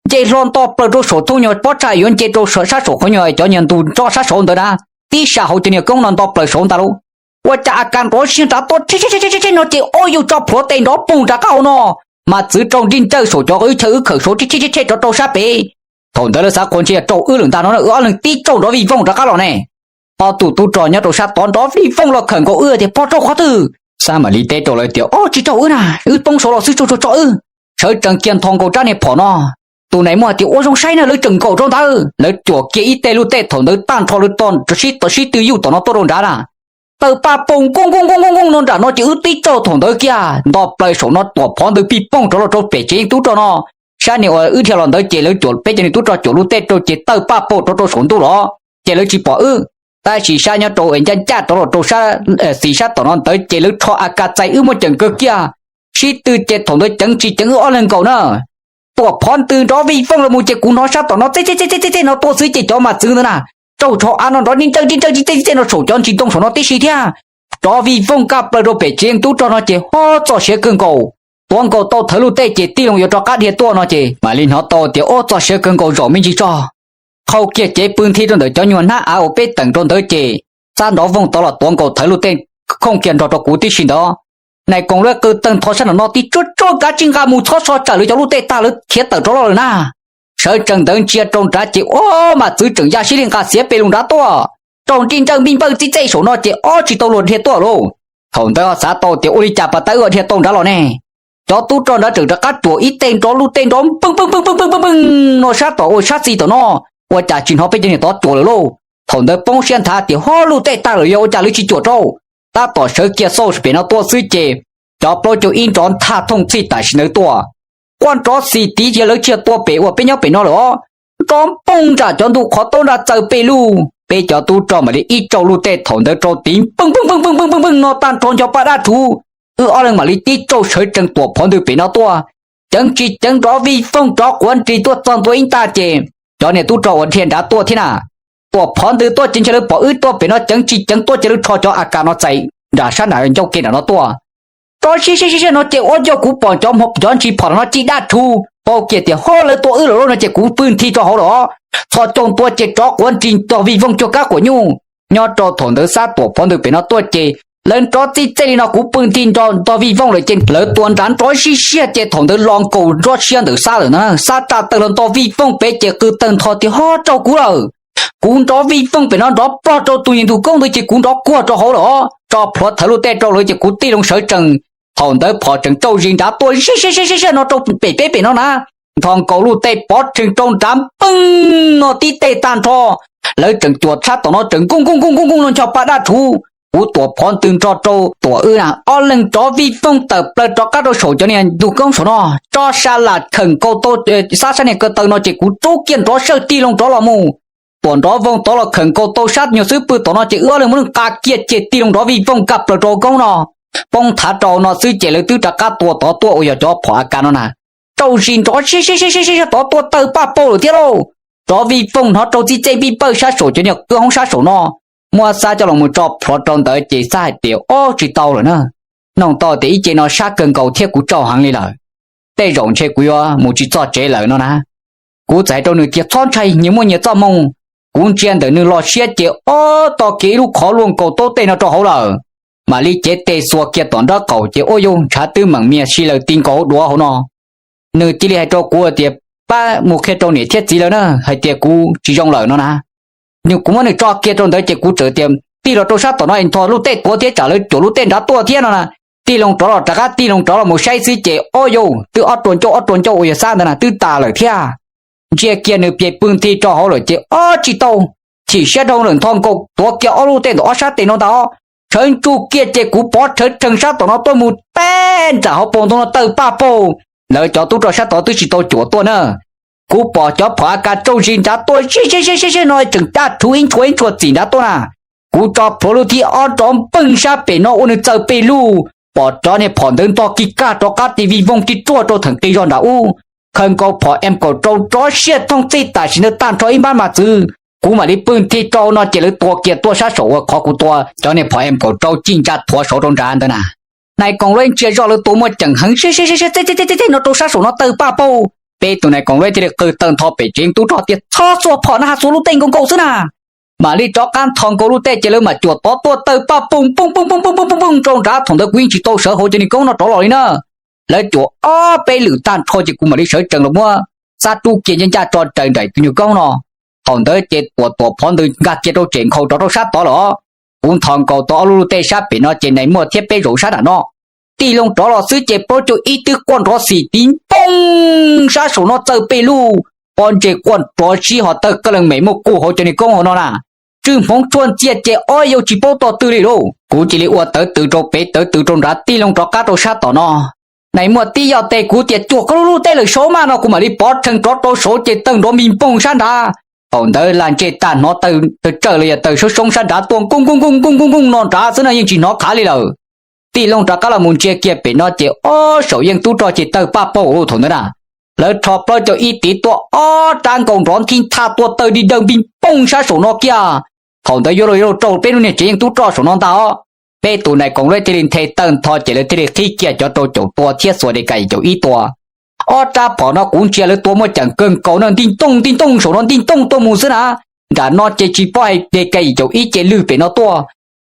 nce hlo nto plaws rau saum thooj nyuag pob tsaig yuav nce rau sab saum qhov nyuag cov nyuag ntug nroj sab saud ntawd na, tib sab hauv cov niag koob no nto plaws saud ntag lauj. Ua cas a kas nrov siag nrad tuaj tshe tshe tshe no ces ob yug tso plhuav tes nrov poog nrad qab hauv no, mas txwv rau nrig nrawj saum cov wb chaw wb khawm saud tshe tshe tshe rov rau sab pem. Thaum ntawd lawv xav qhua ntshe yog rau wb lawm ntag no na, wb ob leeg tib tsaug nrov vij voog rov qab los ne. Ob tug tub rog nyob rau sab tod nrov vij voog los khawm nkaus wb tias, Pog, raug qhov twg? Xab mam li teb rau lawv tias, Ob, tsis raug wb na, wb poob saud los xwb, tsuag tsuag tso wb. Sawv tsees kiag nthos nkaus rab niag phom no. Tus nais muaj tias, Ua zoo saib na, lawv tseem nkaum rau ntawd. Lawv cuam kiag ib teg lub tej thaum ntawd tag nrho lawv to sib tw yuj tom no tuaj rau nrad na. Tawg paj paug nkooj nkooj nkooj nkooj no nram no ces wb tib tsaug thaum ntawd kiag nto plaws saum no tuam phov ntws pij poog rov los rau pem tsev yeej tub rog no. Sab niag uas wb dhia los ntawd ces lawv cuam peb cov niag tub rog cuam lub tej rau ces tawg paj paug rov rau saum ntuj los ces lawv tsis pom wb. Tab sis sab nyob rau es ncaj ncaj rov los rau sab xis sab tom no ntawd ces lawv rho a kas txais wb muaj ceem kawg kiag. sib tw ces thaum ntawd ceev tsis ceev wb ob leeg nkaus na. Tuam phov ntws nrov vij voog los mus ces kuv hnov sab tom no txej txej txej txej no tuaj xwb ces cov mas txwv ntawd na, raug tsho av no nrov nij nrawj nij nrawj txej txej txej no saum cov ntsis ntoo saum no tib si thiab. Nrov vij voog kaj plaws rau pem tsev tub rog no ces ho txog siav kawg nkaus, tuav nkaus tau thawv luj tej ces tij Loos yuav rov qab dhia tuaj no ces mam li hnov tau tias ua txog siav kawg nkaus zaum me ntsis tso. Qhau kiag cev pw nthi rau ntawm cov nyuag hnab av uas peb teem rau ntawd ces Xab nrov voog tod los tuav nkaus thawv luj tej khooj kiag nrog rau kuv tib si ntawd. Nais Koom Luab qw tawg ntho sab nram no tib tsuag tsuag kav tsij nqa mus txhob so tsawm lawv cov luj tej tag lawv khiav tawm rov los lawm na. Sawv tsees ntawd ntsia rau nrad ces ua mas txwv tseem yaj sib li nqa xiav pes lus nrad tuaj, raug nrij nrawj npij npawj txij txej saum no ces ob tsis tau luag dhia tuaj lauj. Thaum ntawd ho xav tau tias ua li cas pas tawb dhia tau nrad los ne. Cov tub rog nrad tseem rov qab cuam ib tej nrov luj tej nrov npeej npeej npeej npeej npeej npeej no sab tom ua sab xis tom no, ua cas tsis hnov peb cov niag tod cuam lawm lauj. Thaum ntawd poob siab nthav tias ho luj tej tag lawm yog ua cas lawv tsis cuam rau. Tab tom sawv kiag xauj pem no tuaj xwb ces cov plaub caug ib nrov nthaj thooj txhij tam sim ntawd tuaj. Quaj nrov xis tiv tias lawv tsis yog tua pem uas peb nyob pem no lawm os, nrov npoog nram cov ntug qhov taub nrad txawm pes lug. Peb cov tub rog mam li ib tsauj luj tej thaum ntawd rau tiv npeej npeej npeej npeej npeej npeej no tag nrho ncho pa dab rhuv. Wb ob leeg mam li tib tsauj sawv tsees tuam phov ntws pem no tuaj. Ceev tsis ceev nrov vij voog rov quav nris tuaj txog ntua ib ntaj ces cov niag tub rog uas dhia nrad tuaj thiab na, tuam phov ntws tuaj ces ntshe lawv pom wb tuaj pem no ceev tsis ceev tuaj ces lawv rho cov a kas no txais nram sab nram ncauj ke nram no tuaj. Rov siab siab siab siab no ces ua cas kuv pom cov cov ntsis phom no ci dab rhuv pau kiag tias ho lawv tua wb lawm lauj no ces kuv pw nthi rau hauv lawm os. Txhos caug ntua ces rov quav nris ntog vij voog cuag kab quav nyuj. Nyob rau thaum ntawd Xab tuam phov ntws pem no tuaj ces lawv nrov txij txej li no kuv pw nthi ntog vij voog lawm ces lawv tua nrad nrov siab siab ces thaum ntawd los nkaus nrov siab ntawm Xab lawm na. Xab raj tawg los ntog vij voog pem ces qw tawg ntho tias ho raug kuv lawm. Kuv nrov vij voog pem no nrov plog rau tus niag ntug koob ntawd ces kuv nrov kuag rau hauv lawm os. Tso plhuav thawv luj tej rau lawv ces kuv tij Loos sawv tsees. Thaum ntawd phom tseem tsauj zis nrad tuaj siab siab siab siab no rau pem peb pem no na. Nthos nkaus luj tej pov rhees rau nrad npeeg no tib teg tag nrho. Lawv tseem cuam sab tom no tseem nkooj nkooj nkooj nkooj nkooj no ncho pa dab rhuv. Kuv tuam phov ntws nrog rau tuam wb na ob leeg rov vij voog tawm plaws rov qab rau saum cov niag ntug koob saum no. Tso sa lam khawm nkaus tau Xab sab niag ko taw no ces kuv rub kiag nrov sawj tij Loos rov los mus. Tuam nrov voog tod los khawm nkaus tau sab nyuag xub pwg tom no ces wb ob leeg muab nqa kiag ces tij Loos nrov vij voog kaj plaws rau koob no. Poob thav rau no xwb ces lawv twb rov qab tua tod tuaj uas yog cov phom a kas no na. Tsauj zis nrov siab siab siab siab tod tuaj tawg paj pau lawm thiab lauj. Nrov vij voog hnov rau txij txej npij npawj sab saum cov niag kwj hoob sab saum no. Muab Xab coj los mus tso plhuav rau ntawd ces Xab hais tias ob tsis tau lawm na. Noog tau tias ib ce no sab kawg nkaus thiab kuv tsaug heev li lawm. Tej zaum ntshe kuv yuav mus tsis txog tsev lawm no na. Kuv txawm hais rau nws tias txhob ntshai, nyias muaj nyias txoj hmoo. Kuv ntsia ntawm nws los siab ces ob tog kiag ib lub qhov luaj nkaus taub tej no rau hauv lawm. Mam li cev tes xuas kiag tom nraub qaum ces ua yus ntshav twb meem mias si lawm ti nkaus hauv duav hauv no. Nws cia li hais rau kuv tias pab mus qhia rau niam thiab txiv lawv na hais tias kuv tsis zoo lawm no na. Nws kuv muab nws tso kiag rau ntawd ces kuv txawm tias tig los rau sab tom no es nthos luj tej tuav thiab tsam lawv cuam luj tej nrad tuaj thiab no na. Tij Loos rov los rov qab tij Loos rov los mus saib xwb ces ob yau twb ob rua ncauj ob rua ncauj uas yog Xab ntawd na twb tas lawm thiab. Ntsia kiag nws pias pw nthi rau hauv lawm ces ob tsis tau, chim siab dhau lawm nthos nkaus tuav kiag ob luj tej ntawm ob sab tes no ntag. Tshawv ntsug kiag ces kuv pov tshawv rhees sab tom no tuaj mus teb nram hauv paus ntoo no tawg paj paug. Lawv cov tub rog sab tod twb tsis tau cuam tuaj na. Kuv pom cov phom a kas tsauj zis nrad tuaj ziab ziab ziab ziab no tseem dab rhuv ib ntshua ib ntshua txim nrad tuaj na. Kuv tso plhuav lub thib ob nrov npeeg sab pem no ua nws txawm pes lug, pom cov niag phom ntawd ntog kis kaj rov qab tis vij voog tig ruaj rau theem qis zog nram ub. Khawm nkaus phom M kaum rau rov siab thooj txij tam sim ntawd tag nrho ib npab mas txwv. Kuv mam li pw nthi rau no ces lawv tua kiag tuaj sab saum uas qhov kuv tua cov niag phom M kaum rau cij ntsa thuav saud rau nrad ntawd na. Nais koom luab ntsia zoj lawv tua muaj ceem heev siab siab siab siab txej txej txej txej no rau sab saum no tawg paj paug. Peb tus nais koom luab thiaj li qw tawg ntho pem tsev tub rog tias txhob xuas phom na, ha xuas lub tej nkaus nkaus xwb na. Mam li rov qab nthos nkaus lub tej ces lawv mam cuam tod tuaj tawg paj poog poog poog poog poog poog poog rau nrad. Thaum ntawd kuv yeej tsis tau sawv hauv cov niag koob no rov los li na. Lawv cuam ob peb lwm tag nrho ces kuv mam li sawv tsees los muab Xab rub kiag ncaj ncaj tso raws nraim tus nyuag koob no. Thaum ntawd ces tuam tuam phov ntws nkag kiag rau tsem nkhaus rov rau sab tod lawm. Kuv nthos nkaus tau ob lub lub tej sab pem no ces nais muaj thiab peb zaum sab nram no. Tij Loos rov los xwb ces plaub caug ib twb quaj nrov xim tiv npoog sab saum no txawm pes lug, pob ntseg quaj nrov sib ho tawg qee leej mem muaj kuj hauv cov niag koob hauv no na. Tswj hmoov tshuaj ntxiag ces ob yau tsis paub tog twg li lauj. Kuv cia li ua tawv tws rau pem tawv tws rau nrad, Tij Loos rov qab rau sab tom no. Nais muaj tib yoj tes kuv tias cuam koj lub lub tej lawm saud mas no, kuv mam li pov rhees rov rau saud ces tawg nrov mi npoog sab nrad. Thaum ntawd lag ntsej tag hnov tawg tsawj los yog tawg soob soob sab nrad tuaj nkooj nkooj nkooj nkooj nkooj nkooj no nrad xwb no yeej tsis hnov qhav li lawm. tij loo rov qab los mus ntsia kiag pem no ces ob saum yeej tub rog ces tawg paj paug lawm thaum ntawd na. Lawv rho plaub caug ib tiv tuaj ob rab nkaus nrov nthi thaj tuaj tawg dig dawg npij pooj sab saum no kiag. Thaum ntawd yuav luag yuav luag rau peb lub niag tsev yeej tub rog saum no ntag os. Peb tus nais koom lawv thiaj li nthe tawg ntho ces lawv thiaj li qhib kiag cov rau caum tua thiab xuas de ka yim caum ib tua. Ob rab phom no kuv ntsia lawv tua muaj ceem kawg nkaus na, nti ntooj nti ntooj saum no nti ntooj tuaj mus xwb na. Nram no ces tsis paub hais de ka yim caum ib ces lwg pem no tuaj,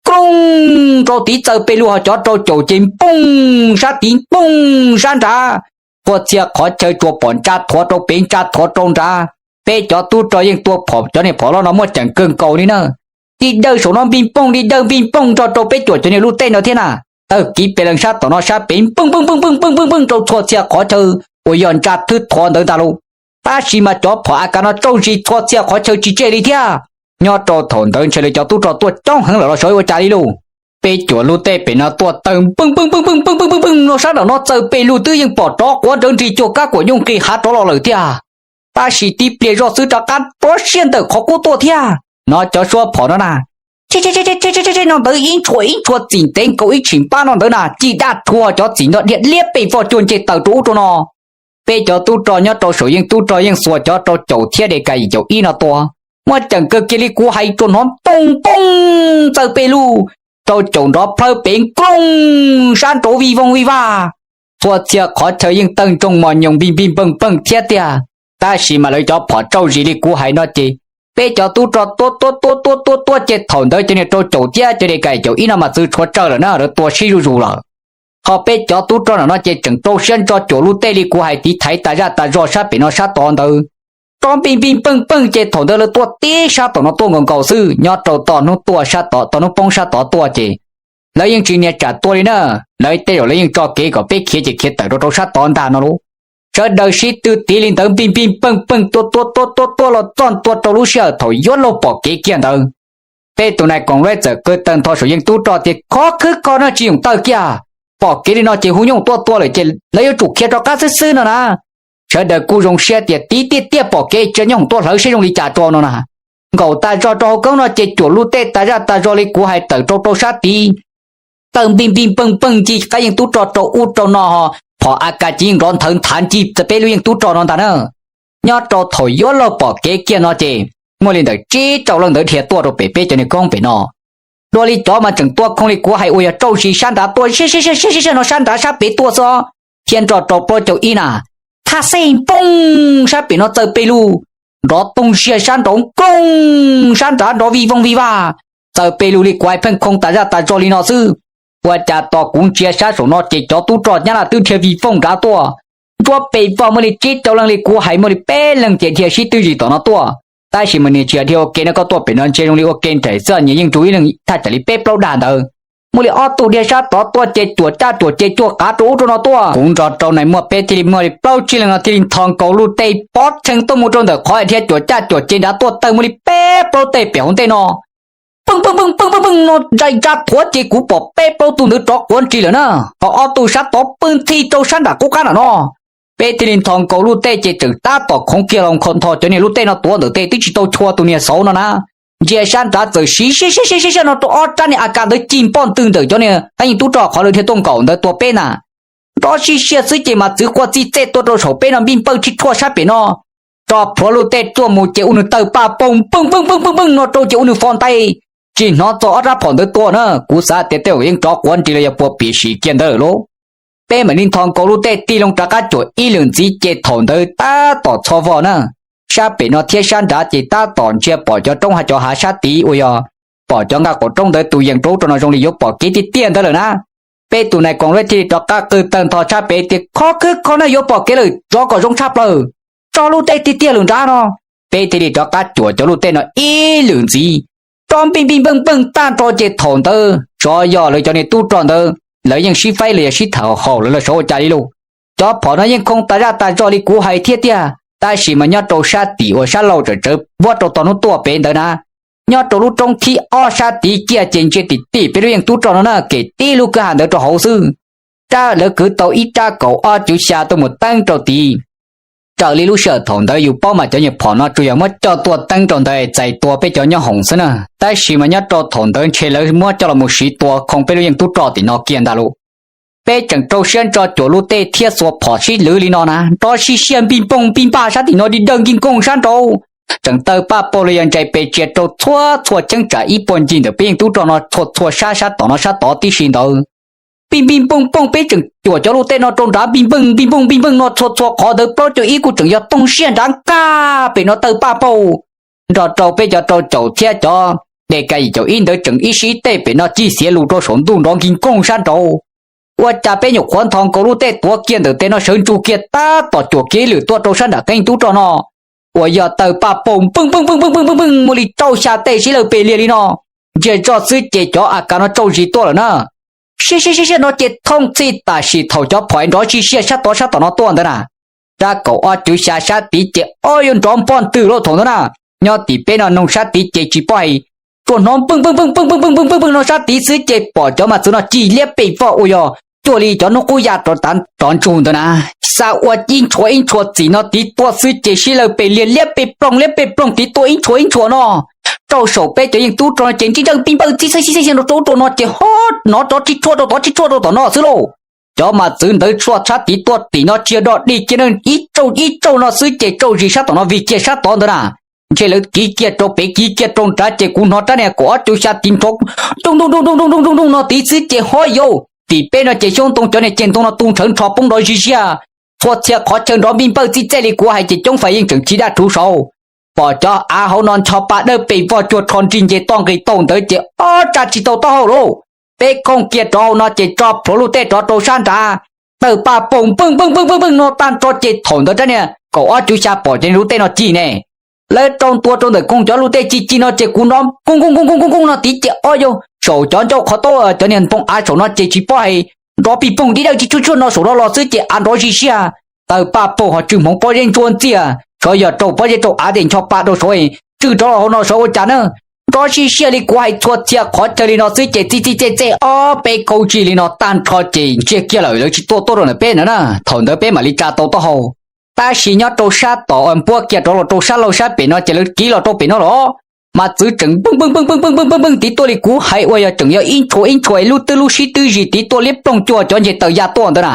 krooj rau tiv txawm pes lug ho cov rau caum ces npooj sab tid npooj sab nrad. Txhua txhia qhov chaw tsuas pom ntsa thuav rau pem ntsa thuav rau nrad. Peb cov tub rog yeej tua phom cov niag phom loj no muaj ceem kawg nkaus li na. Dig dawg saum no npij pooj dig dawg npij pooj nrog rau peb cuam cov niag lub teb no thiab na. Tawg kiv pes lees sab tom no sab pem npooj npooj npooj npooj npooj npooj npooj rau txhua txhia qhov chaw uas yog ntsa thwb thuav ntawd ntag lauj. Tab sis mas cov phom A K no tsauj zis txhua txhia qhov chaw tsis tseg li thiab. Nyob rau thaum ntawd ntshe lawv cov tub rog tuaj coob heev lawm los xyov ua cas li lauj. Peb cuam lub teb pem no tuaj tawg npwj npwj npwj npwj npwj npwj npwj npwj no sab nraum no txawm pes lug twb yeej pom rov quav nrawv nrig cuag kab kuam nyooj nqis hav rov los lawm tiag. Tab sis tib pliag zoj xwb rov qab rov siab ntawm qhov qub tuaj thiab. No cov suab phom no na, tshe tshe tshe no ntawd ib ntshua ib ntshua txim ntev nkaus ib tshim pab no ntawd na ci daj rhuav cov txim no dhia liab pes vog cuag nce taws rau ub rau no. Peb cov tub rog nyob rau saum yeej tub rog yeej xuas cov rau caum thiab de ka yim caum ib no tua. Muaj ceem kawg kiag li kuv hais tsuas hnov npooj npooj txawm pes lug, rau caum nrov plhawv pem nklooj sab nraud vij voog vij vaj. Txhua txhia qhov chaw yeej tawg ntsoog mos nyoos npij npij npeej npeej thiab tiag. Tab sis mas lawv cov phom tsauj zis li kuv hais no ces peb cov tub rog tuab tuab tuab tuab tuab tuab ces thaum ntawd cov niag rau caum thiab cov de ka yim caum ib no mas txwv tshuav tsawg lawm na, lawv tua sib zuj zus lawm. Ho peb cov tub rog no ces tseem rau siab ntso cuam lub teb li kuv hais tiv thaiv tas zaj tas zog sab pem no sab tod ntawd. Rov npij npij npeej npeej ces thaum ntawd lawv tuaj tib sab tom no tuaj nkaus nkaus xwb, nyob rau tom hnub tuaj sab tod tom hnub poob sab tod tuaj ces lawv yeej tsis niag tsam tua li na. Lawv tej zaum lawv yeej tso kev kom peb khiav ces khiav tawm rau rau sab tod ntag no lauj. Sawv daws sib tw tiv li ntawd npij npij npeej npeej tuaj tuaj tuaj tuaj tuaj los txog ntua rau lub sij hawm thaum yuav luag pom kev kiag ntawd. Peb tus nais koom lawv txawm qw tawg ntho saum yeej tub rog tias khov khwb kho no tsis yoom tawg kiag, pom kev li no ces hu nyooj tuaj tua lawm ces lawv yuav tsum khiav rov qab xwb xwb no na. Sawv daws kuj zoo siab tias tiv tiaj tiaj pom kev tsis nyooj tuaj hlawv seb zoo li cas tso no na. Nkaum tas zog rau hauv koob no ces cuam lub teb tas zaj tas zog li kuv hais tawm rau rau sab tid. Tawg npij npij npeej npeej ncig qab yeej tub rog rau ub rau no ho, phom A K ces yeej nrov nthawv nthav ncig peb lub yeej tub rog no ntag na. Nyob rau thaum yuav luag pom kev kiag no ces muaj li ntawm tsib rau leej ntawd dhia tuaj rau pem peb cov niag koob pem no. Dua li cov mas tseem tua khoo li kuv hais uas yog tsauj zis sab nrad tuaj zig zig zig zig no sab nrad sab pem tuaj xwb, thiab nrog rau plaub caug ib na, thaj xej npooj sab pem no txawm pes lug, nrov toog ziag sab nraud nkooj sab nrad nrov vij voog vij vaj, txawm pes lug li kuv hais pheej khoo tas zaj tas zog li no xwb. Ua cas tos kuv ntsia sab saum no ces cov tub rog nyab laj twb dhia vij voog nrad tuaj. Ntsuab pes vog muaj li tsib rau leej li kuv hais muaj li peb leeg ces dhia sib twb zis tom no tuaj. Tab sis mas nws tsis yog dhia ua ke no, koj tuaj pem no ntsia zoo li ua ke nraim xwb, nyias yeej nrug ib leeg thaj tsam li peb plaub dag ntawd. Muaj li ob tug dhia sab tod tuaj ces cuam caj cuam ces cuag qav rau ub rau no tuaj. Kuv nrog rau nais muaj peb thiaj li muaj li plaub tsib leeg no thiaj li ntho nkaus lub teb pov tshee tuaj mus rau ntawm qhov dhia cuam caj cuam ces nrad tuaj tawg muaj li peb plaub teg pem hauv ntej no. Peej peej peej peej peej no ntsais ntsa thuav ces kuv pom peb plaub tug ntawd rov quav nrig lawm na, ho ob tug sab tod pw ntxhi rau sab nram qub qab nram no. Peb thiaj li ntho nkaus lub teb ces tseem tab tom khoov kiag los nthos cov niag lub teb no tuav ntawm tej twb tsis tau chua tus niag xauv no na. Ntsia sab nrad txawm siv siab siab siab siab no rau ob rab niag A K ntawd cig npoj ntwg ntawm cov niag qab yeej tub rog qhov lawv dhia tuaj nkaum ntawd tua peb na. Nrov siab siab xwb ces mas txwv qua txij txej tuaj rau saum peb no npij npawj tsis tshuaj sab pem no. Tso plhuav lub teb tuaj mus ces ua nws tawg paj paug npeej npeej npeej npeej npeej no rau ces ua nws fo ntais. Tsis hnov txog ob rab phom ntawd tua na, kuv xav tias tej zaum yeej rov quav nrig los yog puas pim sim kiag ntawd lawm lauj. Peb mam li ntho nkaus lub teb tig loo rov qab cuam ib lwm ntxiv ces thaum ntawd tab tom txho vog na. Sab pem no thiab sab nrad ces tab tom ntsia pom cov roob hav cov hav sab tid uas yog pom cov nqaj qaum roob ntawd tus yees rau ub rau no zoo li yuav pom kev tiag tiag ntawd lawm na. Peb tus nais koom lawv thiaj li rov qab qw tawg ntho sab pem tias khov khwb kho na yuav pom kev lawm, rov kom zoo tshaj plaws. Tso lub teb tiag tiag lawm nrad no. Peb thiaj li rov qab cuam cov lub teb no ib lwm ntxiv. Rov npij npij npeej npeej tag nrho ces thaum ntawd tsov yog lawv cov niag tub rog ntawd lawv yeej sib faib los yog sib tham haum lawv los xyov ua cas li lauj. Cov phom no yeej khoo tas zaj tas zog li kuv hais thiab tiag, tab sis mas nyob rau sab tim uas sab laug tsawm tsawv vuab rau tog hnub tuaj pem ntawd na. Nyob rau lub roob thib ob sab tid kiag ces ntsia tim tim peb lub yeej tub rog no na, kem tib lub kwj ha ntawd rau hauv xwb. Rab lawv kwv tau ib rab kaum ob cuv xya tuaj mus teeb rau tid. Raws li lub sij hawm thaum ntawd yus paub mas cov nyuag phom no tsuas yog muab coj tuaj teeb rau ntawd txais tua peb cov nyob hoom xwb na, tab sis mas nyob rau thaum ntawd ntshe lawv muab coj los mus siv tua khoo peb lub yeej tub rog tim no kiag ntag lauj. Peb tseem rau siab ntso cuam lub tej thiab xuas phom sib lwv li no na, nrov sib siab npij npooj npij npaj sab tim no di dawj nkig nkooj sab nraud. Tseem tawg paj paug los yog ntsais pes tsias rau txhua txhua cheeb tsam ib puag ncig ntawm peb yeej tub rog no txhua txhua sab sab tom no sab tod tib si ntawd. Npij npij npooj npooj peb tseem cuam cov lub tej no rau nrad npij npeej npij npooj npij npeej no txhua txhua qhov ntawd plaub caug ib kuj tseem yog toog siab nrad nqaj pem no tawg paj paug. Nrog rau peb cov rau caum thiab cov de ka yim caum ib ntawd tseem ib sib ib tej pem no cig xiav lus rau saum ntuj nrov nkig nkooj sab nraud. Ua cas peb nyuam qhuav nthos nkaus lub tej tuav kiag ntawm tes no sawv ntsug kiag tab tom cuam kiag ib lwm tuaj rau sab nram qeej tub rog no uas yog tawg paj paug npeej npeej npeej npeej npeej npeej muaj li rau xya tej sib lawg pes liag li no. Ntsiag zoj xwb ces cov A K no tsauj zis tuaj lawm na. Siab siab siab siab no ces thooj txhij tam sim thaum cov phom nrov sib siab sab tod sab tom no tuaj ntawd na. Rab kaum ob cuv xya sab tid ces ob yuav nrov npoj ntwg lauj thaum ntawd na. Nyob tim peb no noog sab tid ces tsis paub hais, tsuas hnov npeej npeej npeej npeej npeej npeej npeej npeej no sab tid xwb ces pom cov mas txwv no cig liab pes voj uas yog cuag li cov hnub qub ya rov tav rov ntsug ntawd na. Xa ua ib ntshua ib ntshua txim no tid tuaj xwb ces sib lawg pes liag liab pes ploog liab pes ploog tid tuaj ib ntshua ib ntshua no. Rau saum peb cov yeej tub rog no ces ntsib ntsawj npij npawj txib xwb xib xwb rau rau no ces ho hnov rov tsis tshuaj rau tod tsis tshuaj rau tom no xwb lauj. Cov mas txwv ntawd tshuaj sab tid tuaj tim no tsis yog dog dig kiag ib tsauj ib tsauj no xwb ces tsauj zis sab tom no vig kiag sab tod ntawd na. Ntshe lawv kiv kiag rau pem kiv kiag rau nrad ces kuv hnov rab niag kaum ob cuv xya tiv nrov nrooj nrooj nrooj nrooj nrooj nrooj no tid xwb ces ho yau tim peb no ces xyoob ntoo cov niag ceg ntoo no tu nrhawv nrho poob nrov zig ziag. Txhua txhia qhov chaw nrov npij npawj txij txej li kuv hais ces coob fais yeej tseem tsis daj rhuv saud. Pom cov av hauv no ncho pa dawb pes vog cuag rho nrig nce toj nqis tauj ntawd ces ob tsa tsis tau taub hau lauj. Peb khooj kiag rov hauv no ces tso plhuav lub tej rov rau sab nrad, tawg paj paug npeej npeej npeej npeej no tag nrho ces thaum ntawd rab niag kaum ob cuv xya pom cov niag lub tej no cig ne. Lawv rau ntua rau ntawm khooj cov lub tej cig cig no ces kuv hnov kooj kooj kooj kooj kooj no tid ces ob yau saum cov ncauj qhov taub cov niag npoo av saum no ces tsis paub hais, nrov pij poog dib dawj tsis tshuaj tshuaj no saum no los xwb ces av nrov zig ziag. Tawg paj paug ho tsw hmoov pob zeb ntsuab ntxiag, sav yog raug pob zeb raug av ces ncho pa rau saud, tsw rov los hauv no saud ua cas na. Nrov sib siab li kuv hais txhua txhia qhov chaw li no xwb ces txij txij txej txej ob peb kaub zig li no tag nrho ces ntsiag kiag lawm lawv tsis tuaj tuaj rau ntawm peb ntawd na. Thaum ntawd peb mam li tsa tau taub hau. Tab sis nyob rau sab tom uas npuab kiag rov los rau sab laug sab pem no ces lawv kiv los rau pem no los mas txwv tseem npeej npeej npeej npeej npeej npeej npeej npeej tid tuaj li kuv hais uas yog tseem yog ib ntshua ib ntshua lub twb lub sib twb zis tid tuaj liab ploog cuag cov nce taws ya tuaj ntawd na.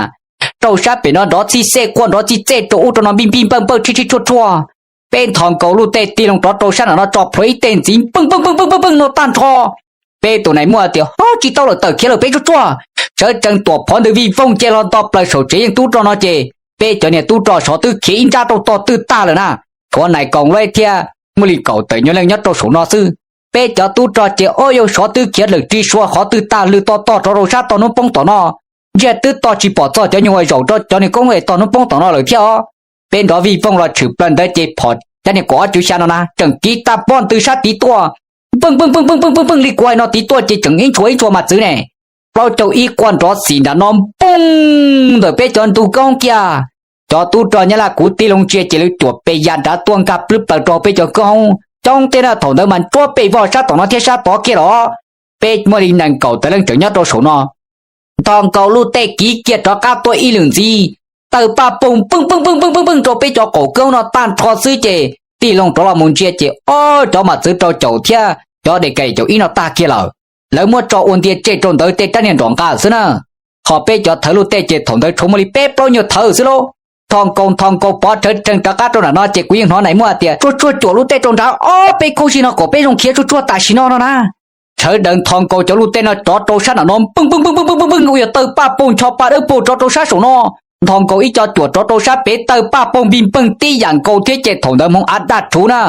Rau sab pem no nrov txij xej quaj nrov txij txej rau ub rau no npij npij npawj npawj tshib tshib tshuaj tshuaj. Peb nthos nkaus lub tej tig loo rov rau sab nram no tso plhuav ib tej ntxiv npeej npeej npeej npeej npeej no tag nrho. Peb tus nais muaj tias ho tsis tau lawm tawm khiav lawm peb tsuag tsuag. Sawv tsees tuam phov ntws vij voog cia los nto plaws saum tsev yeej tub rog no ces peb cov niag tub rog sov twb khiav ib nrab rau tog twg tag lawm na. Tshuav nais koom luaj thiab muaj li kaum tawm nyuag leej nyob rau saum no xwb. Peb cov tub rog ces ob yau sov twb khiav lawm ris sua qhov twg tag lwg tog tog rov rau sab tog hnub poob tom no. Ntsiag twb tog tsis pom txog cov nyuag ua zaum rau cov niag koob es tog hnub poob tom no lawm thiab os. Peb nrov vij voog los tshwm plaws ntawd ces phom cov niag kaum ob cuv xya no na tseem kiv tag pob ntws sab tid tuaj npeej npeej npeej npeej npeej npeej li kuv hais no tid tuaj ces tseem ib ntshua ib ntshua mas txwv ne. Plaub caug ib quaj nrov xim nram no npoog ntawm peb cov ntug koob kiag. Cov tub rog Nyab Laj kuv tig loo ntsia ces lawv cuam pes ya nrad tuaj nkag plwb plaws rau peb cov koob coob thiab na. Thaum ntawd mas ntsuab pes vog sab tom no thiab sab tod kiag los. Peb muaj li nees nkaum tawm leej tseem nyob rau saum no. Nthos nkaus lub tej kiv kiag rov qab tuaj ib lwm ntxiv, tawg paj poog npeej npeej npeej npeej npeej rau peb cov qaum koob no tag nrho xwb ces tig loo rov los mus ntsia ces ob cov mas txwv rau caum thiab cov de ka caum ib no tag kiag lawm. Lawv muab tso ua ntia tseg rau ntawd tej rab niag nrom nqa xwb na. Ho peb cov thawv lub tej ces thaum ntawd tshuav muaj li peb plaub nyuag thawv xwb lauj. Nthos nkaus nthos nkaus pov rhawv rhees rov qab rau nram no ces kuv yeej hnov nais muaj tias tsuag tsuag cuam lub tej rau nrad ob peb khaub zig no kom peb zoo khiav tsuag tsuag tam sim no no na. Sawv daws nthos nkaus cov lub tej no rov rau sab nram no npeej npeej npeej npeej npeej uas yog tawg paj poog ncho pa dawb paug rov rau sab saum no. Nthos nkaus ib co cuam rov rau sab pem tawg paj poog npij npeeg tib yam nkaus thiab ces thaum ntawd hmoov av daj rhuv na.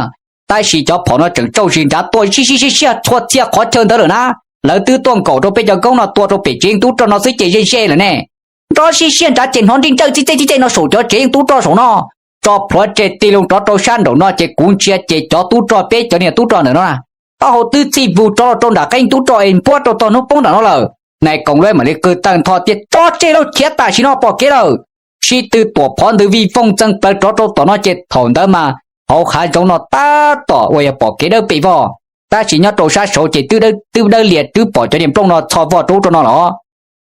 Tab sis cov phom no tseem tsauj zis nrad tuaj sib sib sib siab txhua txhia qhov chaw ntawd lawm na. Lawv twb tuaj nkaum rau peb cov koob no tua rau pem tsev yeej tub rog no xwb ces ze ze lawm ne. Nrov sib siab nrad ces hnov nrij nrawj txij txej txij txej no saum cov tsev yeej tub rog saum no. Tso plhuav tseg tig loo rov rau sab nraum no ces kuv ntsia ces cov tub rog peb cov niag tub rog ntawm no na, taub hau twb txij vug rov los rau nram qeej tub rog es npuab rau tog hnub poob nram no lawm. Nais koom lawv mam li qw tawg ntho tias tso tseg lauj khiav tam sim no pom kev lawm. Sib tw tuam phov ntws vij voog txeeg plaws rov rau tom no ces thaum ntawd mas hauv hav zoov no tab tom uas yog pom kev dawb pes vog. Tab sis nyob rau sab saud ces twb dawb lias twb pom cov niag nplooj no txho vog rau ub rau no los.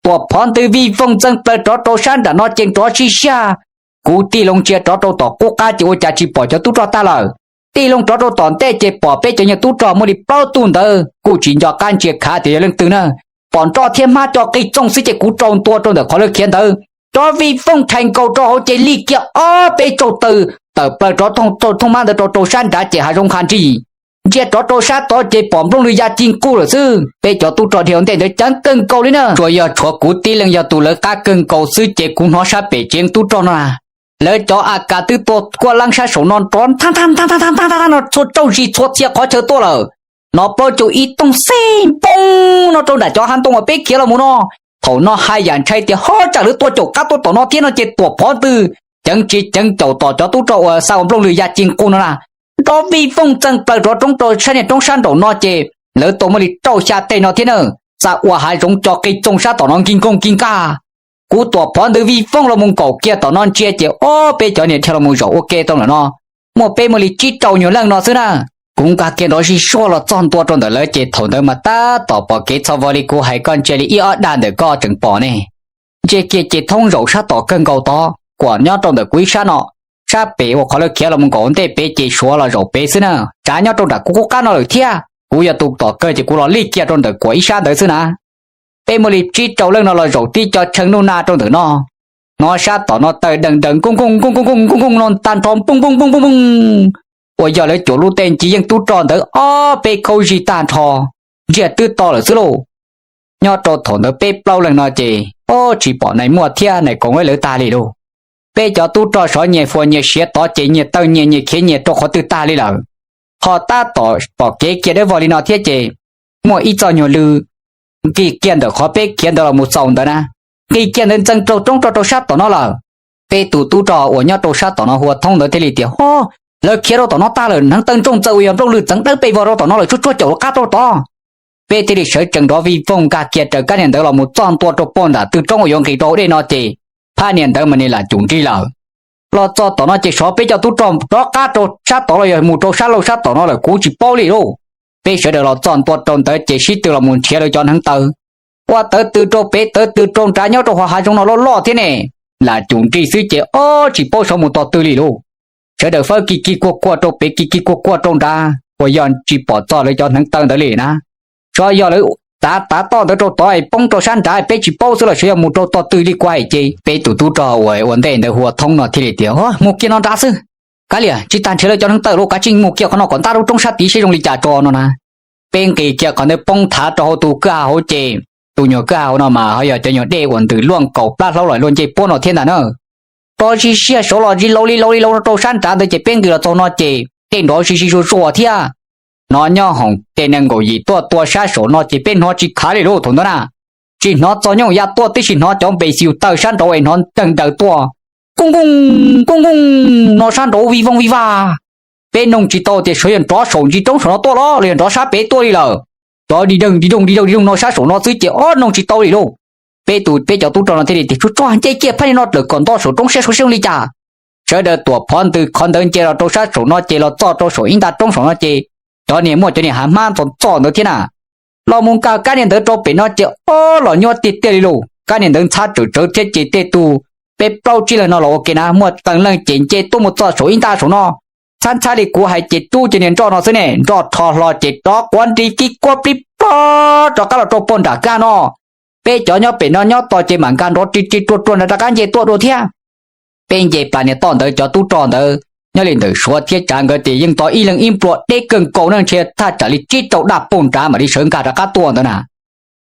Tuam phov ntws vij voog txeeg plaws rov rau sab nram no ces nrov sib siab. Kuv tig loo ntsia rov rau tom qub qab ces ua cas tsis pom cov tub rog tag lawm. Tig loo rov rau tom ntej ces pom peb cov niag tub rog muaj li plaub tug ntawd kuj tsis nco qab ntsia khav tias yog leej twg na. Pom nroj thiab hmab co qig txooj xwb ces kuv rau ntua rau ntawm qhov lawv khiav ntawd, cov vij fooj rhais nkaus rau hauv ces li kiag ob peb tsaug taw tawm plaws rov thooj mab ntawd rau rau sab nrad ces hav zoov qha nrig. Ntsia rov rau sab tod ces pom nplooj lwg ya ci nqug lawm xwb. Peb cov tub rog dhia ua ntej ntawd ceev kawg nkaus li na, tsuas yog tshuav kuv tib leeg yog tus lawv qab kawg nkaus xwb ces kuv hnov sab pem tsev tub rog no na, lawv cov A K twb tua kuaj leeb sab saum no nrov nthab nthab nthab nthab no txhua tsaug zis txhua txhia qhov chaw tuaj lawm. Hnov plaub caug ib tooj xej npoo no rau nram cov hav ntoo uas peb khiav los mus no. Thaum no haj yam ntshai tias ho tsam lawv tua caum qab tuaj tom no thiab no ces Tuam Phov Ntws ceev tsis ceev caum tom cov tub rog uas xa ua nplooj lwg ya ci nqug no na, nrov vij fooj txeeg plaws rov roob rau sab niag roob sab nraum no ces lawv tua muaj li rau xya teg no thiab na, xa ua hav zoov co qig txooj sab tom no nkig nkoog nkig nkag. Kuv Tuam Phov Ntws vij fooj los mus nkaum kiag tom no ntsia ces ob peb cov niag dhia los mus zaum ua ke tau ntawm no, muaj peb muaj li tsib rau nyuag leej no xwb na. Kuv nkag kiag nrov zij zuag los txog ntua rau ntawm lawv ces thaum ntawd mas tab tom pom kev txho vog li kuv hais koj ntsia li ib ob dag ntawm koj tseem pom ne. Ntsia kiag ces thoob zaum sab tom kawg nkaus tod, kuam nyob rau ntawm kuv ib sab no, sab pem uas qhov lawv khiav los mus nkaum ua ntej pem ces Suav los zaum pem xwb na, Tsav nyob rau nram kuv qub qab no lawm thiab. Kuv yog tus tom kawg ces kuv los lig kiag rau ntawm kuam ib sab ntawd xwb na. Peb muaj li tsib rau leej no los zaum tib co tshee nuj na rau ntawm no. Hnov sab tom no taw daws daws nkooj nkooj nkooj nkooj nkooj nkooj no tag nrho npooj npooj npooj npooj npooj, uas yog lawv cuam lub tej nci yeej tub rog ntawd ob peb khaub zig tag nrho, ntsiag twb to lawm xwb lauj. Nyob rau thaum ntawd peb plaub leeg no ces ob tsis pom nais muaj thiab nais koom lawv tag li lauj. Peb cov tub rog sov nyias fuas nyias siav tod ces nyias taw nyias nyias khiav nyias rau qhov twg tag li lawm. Ho tab tom pom kev kiag dawb vog li no thiab ces muaj ib txoj nyuag lw nqis kiag ntawm qhov peb khiav ntawd los mus txaus ntawd na, nqis kiag ntawd ntxeev raug roob rau rau sab tom no lawm. Peb tus tub rog uas nyob rau sab tom no hu ua Thoob ntawd thiaj li tias, Ho, lawv khiav rau tom no tag lawm, hneev taw ntsooj txawm uas yog nplooj lwg txeev dawb pes vog rau tom no lawm, tsuag tsuag caum lawv qab rau tod. Peb thiaj li sawv tsees nrov vij voog nkag kiag raws kab niag ntawd los mus txog ntua rau puag nram tw roob uas yuav nqis rau hauv dej no ces phab niag ntawd mas niag lam cum nrig lawm. Los txog tom no ces sov peb cov tub rog rov qab rau sab tod los yog mus rau sab laug sab tom no lawm kuv tsis paub li lauj. Peb sawv daws los txog ntua rau ntawd ces sib tw los mus nrhiav lawv cov hneev taw, ua tawv tw rau pem tawv tw rau nrad nyob rau hauv hav zoov no loj loj thiab ne. Lam cum nrig xwb ces ob tsis paub sov mus tog twg li lauj. Sawv daws fawb kis kis kuag kuag rau pem kis kis kuag kuag rau nrad uas yog tsis pom txog lawv cov hneev taw ntawd li na. Sov yog lawv tav tav toj ntawd rau tod poob rau sab nrad peb tsis paub xwb los sov yog mus rau tog twg li kuv hais ces peb tus tub rog uas ua ntej ntawd hu ua Thoob no thiaj li tias, Mus kiag no nrad xwb, kav liam tsis tas nrhiav lawv cov hneev taw lauj, kav tsij mus kiag qhov no kom ntab lub roob sab tid seb zoo li cas tso no na. Peb nqis kiag qhov ntawd poob thav rau hauv tus kwj ha hauv ces tus nyuag kwj ha hauv no mas ho yog cov nyuag dej uas ntws luaj nkaus plab hlaub los luaj ncej puab no thiab ntag na. Rov zij siaj saud los zij laus li laus li laus rau sab nrad ntawd ces peb nqis los txog no ces dej nrov zij zij zuag zuag thiab. Hnov nyob hoom tej nees nkaum yim tuaj tua sab saum no ces peb hnov tsis khav li lauj thaum ntawd na. Tsis hnov txog nyooj ya tuaj tib si, hnov cov npe xyus taw sab nraud es hnov deeg daws tuaj, kooj kooj kooj kooj no sab nraud vij vooj vij vag. Peb noog tsis tau tias sov yog nrov saum ntsis roob saum no tuaj los los yog nrov sab pem tuaj li lawm. Cov di deeg di doog di doog di doog no sab saum no xwb ces ob noog tsis tau li lauj. Peb tus peb cov tub rog no thiaj li tias, Tsuag tsuag nce kiag phab niag no lawm kom nto saum roob seb seb zoo li cas. Sawv daws tuam phov ntws qhov ntawd nce los rau sab saum no ces los txog rau saum ib nta roob saum no ces cov niag muaj cov niag hav hmab ntxov ntxov ntawd thiab na. Los mus nkag kab niag ntawd rau pem no ces ob los nyuaj tiag tiag li lauj, kab niag ntawd ntxhab tsawm tsawv thiab ces tej tug peb plaub tsib leeg no los ua ke na muaj qee leej ces nce tuaj mus txog saum ib nta saum no. Ntxhab ntxhab li kuv hais ces rub cov niag nroj no xwb ne, nroj rho hlo ces rov quav nri kib kuab plib plob rov qab los rau puag nram kaj no. Peb cov nyob pem no nyob tos ces mam nkag nrov ri ri rua rua nrad rov qab nce tuaj dua thiab. Peb nce plas niag toj ntawd cov tub rog ntawd nyob li ntawm Suav thiab Tsav nkawd ces yeej tau ib leeg ib nplua deb kawg nkaus na, ntshe thaj tsam li tsib rau daj puag nrad mam li sawv nkag rov qab tuaj ntawd na.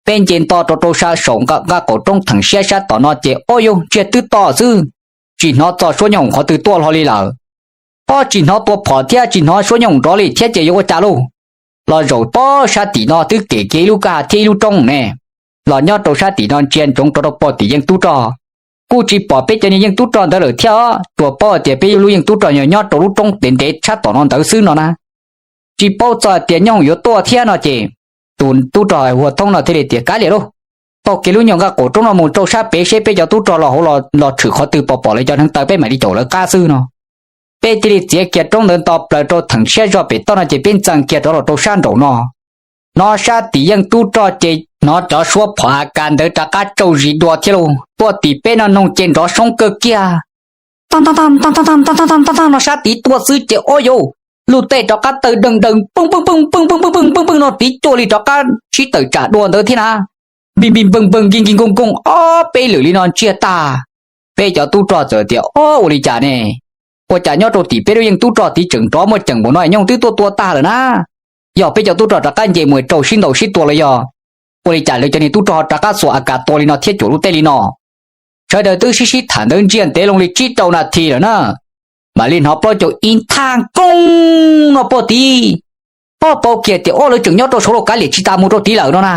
Peb nce nto rau rau sab saum nqaj qaum roob theem siab sab tom no ces ob yug ntsiag twb to xwb, tsis hnov txog suab nyooj hoom qhov twg tuaj hlo li lawm. Ob tsis hnov tua phom thiab tsis hnov suab nyooj hoom nrov li thiab ces yuav ua cas lauj? Los zaum pob sab tim no twb kem kiag ib lub kwj ha thiab ib lub roob ne. Los nyob rau sab tim no ntsia ntsoov rau rau puag tim yeej tub rog, kuj tsis pom peb cov niag yeej tub rog ntawd lawm thiab, tsuas paub hais tias peb lub yeej tub rog nyob rau lub roob ntev ntev sab tom no ntawd xwb no na. Tsis paub txog hais tias nyooj hoom yuav tuaj thiab no ces tus tub rog hu ua Thoob no thiaj li tias, Kav liam lauj, taug kiag lub nyuag nqaj qaum roob no mus rau sab pem seb peb cov tub rog los hauv los tshwm qhov twg pom pom lawv cov hneev taw peb mam li caum lawv qab xwb no. Peb thiaj li txiav kiag roob ntawd nto plaws rau theem siab zog pem toj no ces peb ntxees kiag rov los rau sab nraum no. Hnov sab tim yeej tub rog ces hnov cov suab phom A K ntawd rov qab tsaug zis dua thiab lauj, tuaj tim peb no noog ces nrov soob kawg kiag. Tam tam tam tam tam tam tam tam tam no sab tid tuaj xwb ces ob yauv, lub tej rov qab tawg deeg deeg poob poob poob poob poob poob poob poob poob no tiv cuaj li rov qab sib tawm tsam dua ntawd thiab na. Npij npij npeej npeej nkig nkig nkooj nkooj ob peb lwm li no ntsiag tag. Peb cov tub rog txawm tias, Ob, ua li cas ne? Ua cas nyob rau tim peb lub yeej tub rog tid tseem nrov muaj ceem npaum no, nyooj twb tuaj tua tag lawm na? Yog peb cov tub rog rov qab nce mus rau sib ntaus sib tua los yog ua li cas lawv cov niag tub rog rov qab xuas a kas tua li no thiab cuam lub teb li no? Sawv daws twb sib sib tham ntawd ntsiag ntev loo li tsib rau nas this lawm na, mam li hnov plaub caug ib nthaj nkooj no puag tid. Ob paub kiag tias ob lawv tseem nyob rau saud los kav liam tsis tas mus rau tid lawm no na.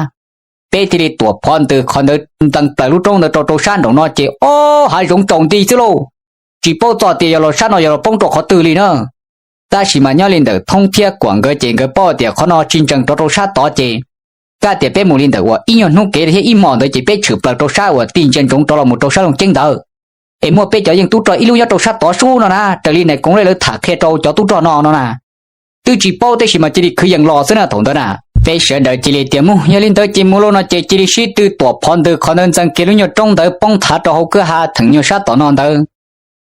Peb thiaj li tuam phov ntws qhov ntawd ntxees plaws lub roob ntawd rau rau sab nraum no ces ob hav zoov tsaus nti xwb lauj. Tsis paub txog tias yog los sab no yog los poob rau qhov twg li na. Tab sis mas nyob li ntawm Thoob thiab Kuam nkawd ces nkawd paub tias qhov no tsis ntsees rov rau sab tod ces, kaj tias peb mus li ntawm uas ib nyuag hnub kev thiab ib hmos ntawd ces peb tshwm plaws rau sab uas tig ntsia ntsoov rov los mus rau sab Looj Ceeb ntawd, es muaj peb cov yeej tub rog ib lub nyob rau sab tod sub no na, raws li nais koov lawv tham qhia rau cov tub rog no no na. Twb tsis paub tab sis mas cia li khwv yees los xwb na thaum ntawd na. Peb sawv daws cia li tias mus, yog li ntawd ces mus lauj no ces cia li sib tw tuam phov ntws qhov ntawd ntxees kiag lub nyuag roob ntawd poob thav rau hauv kwj ha theem nyuag sab tom no ntawd.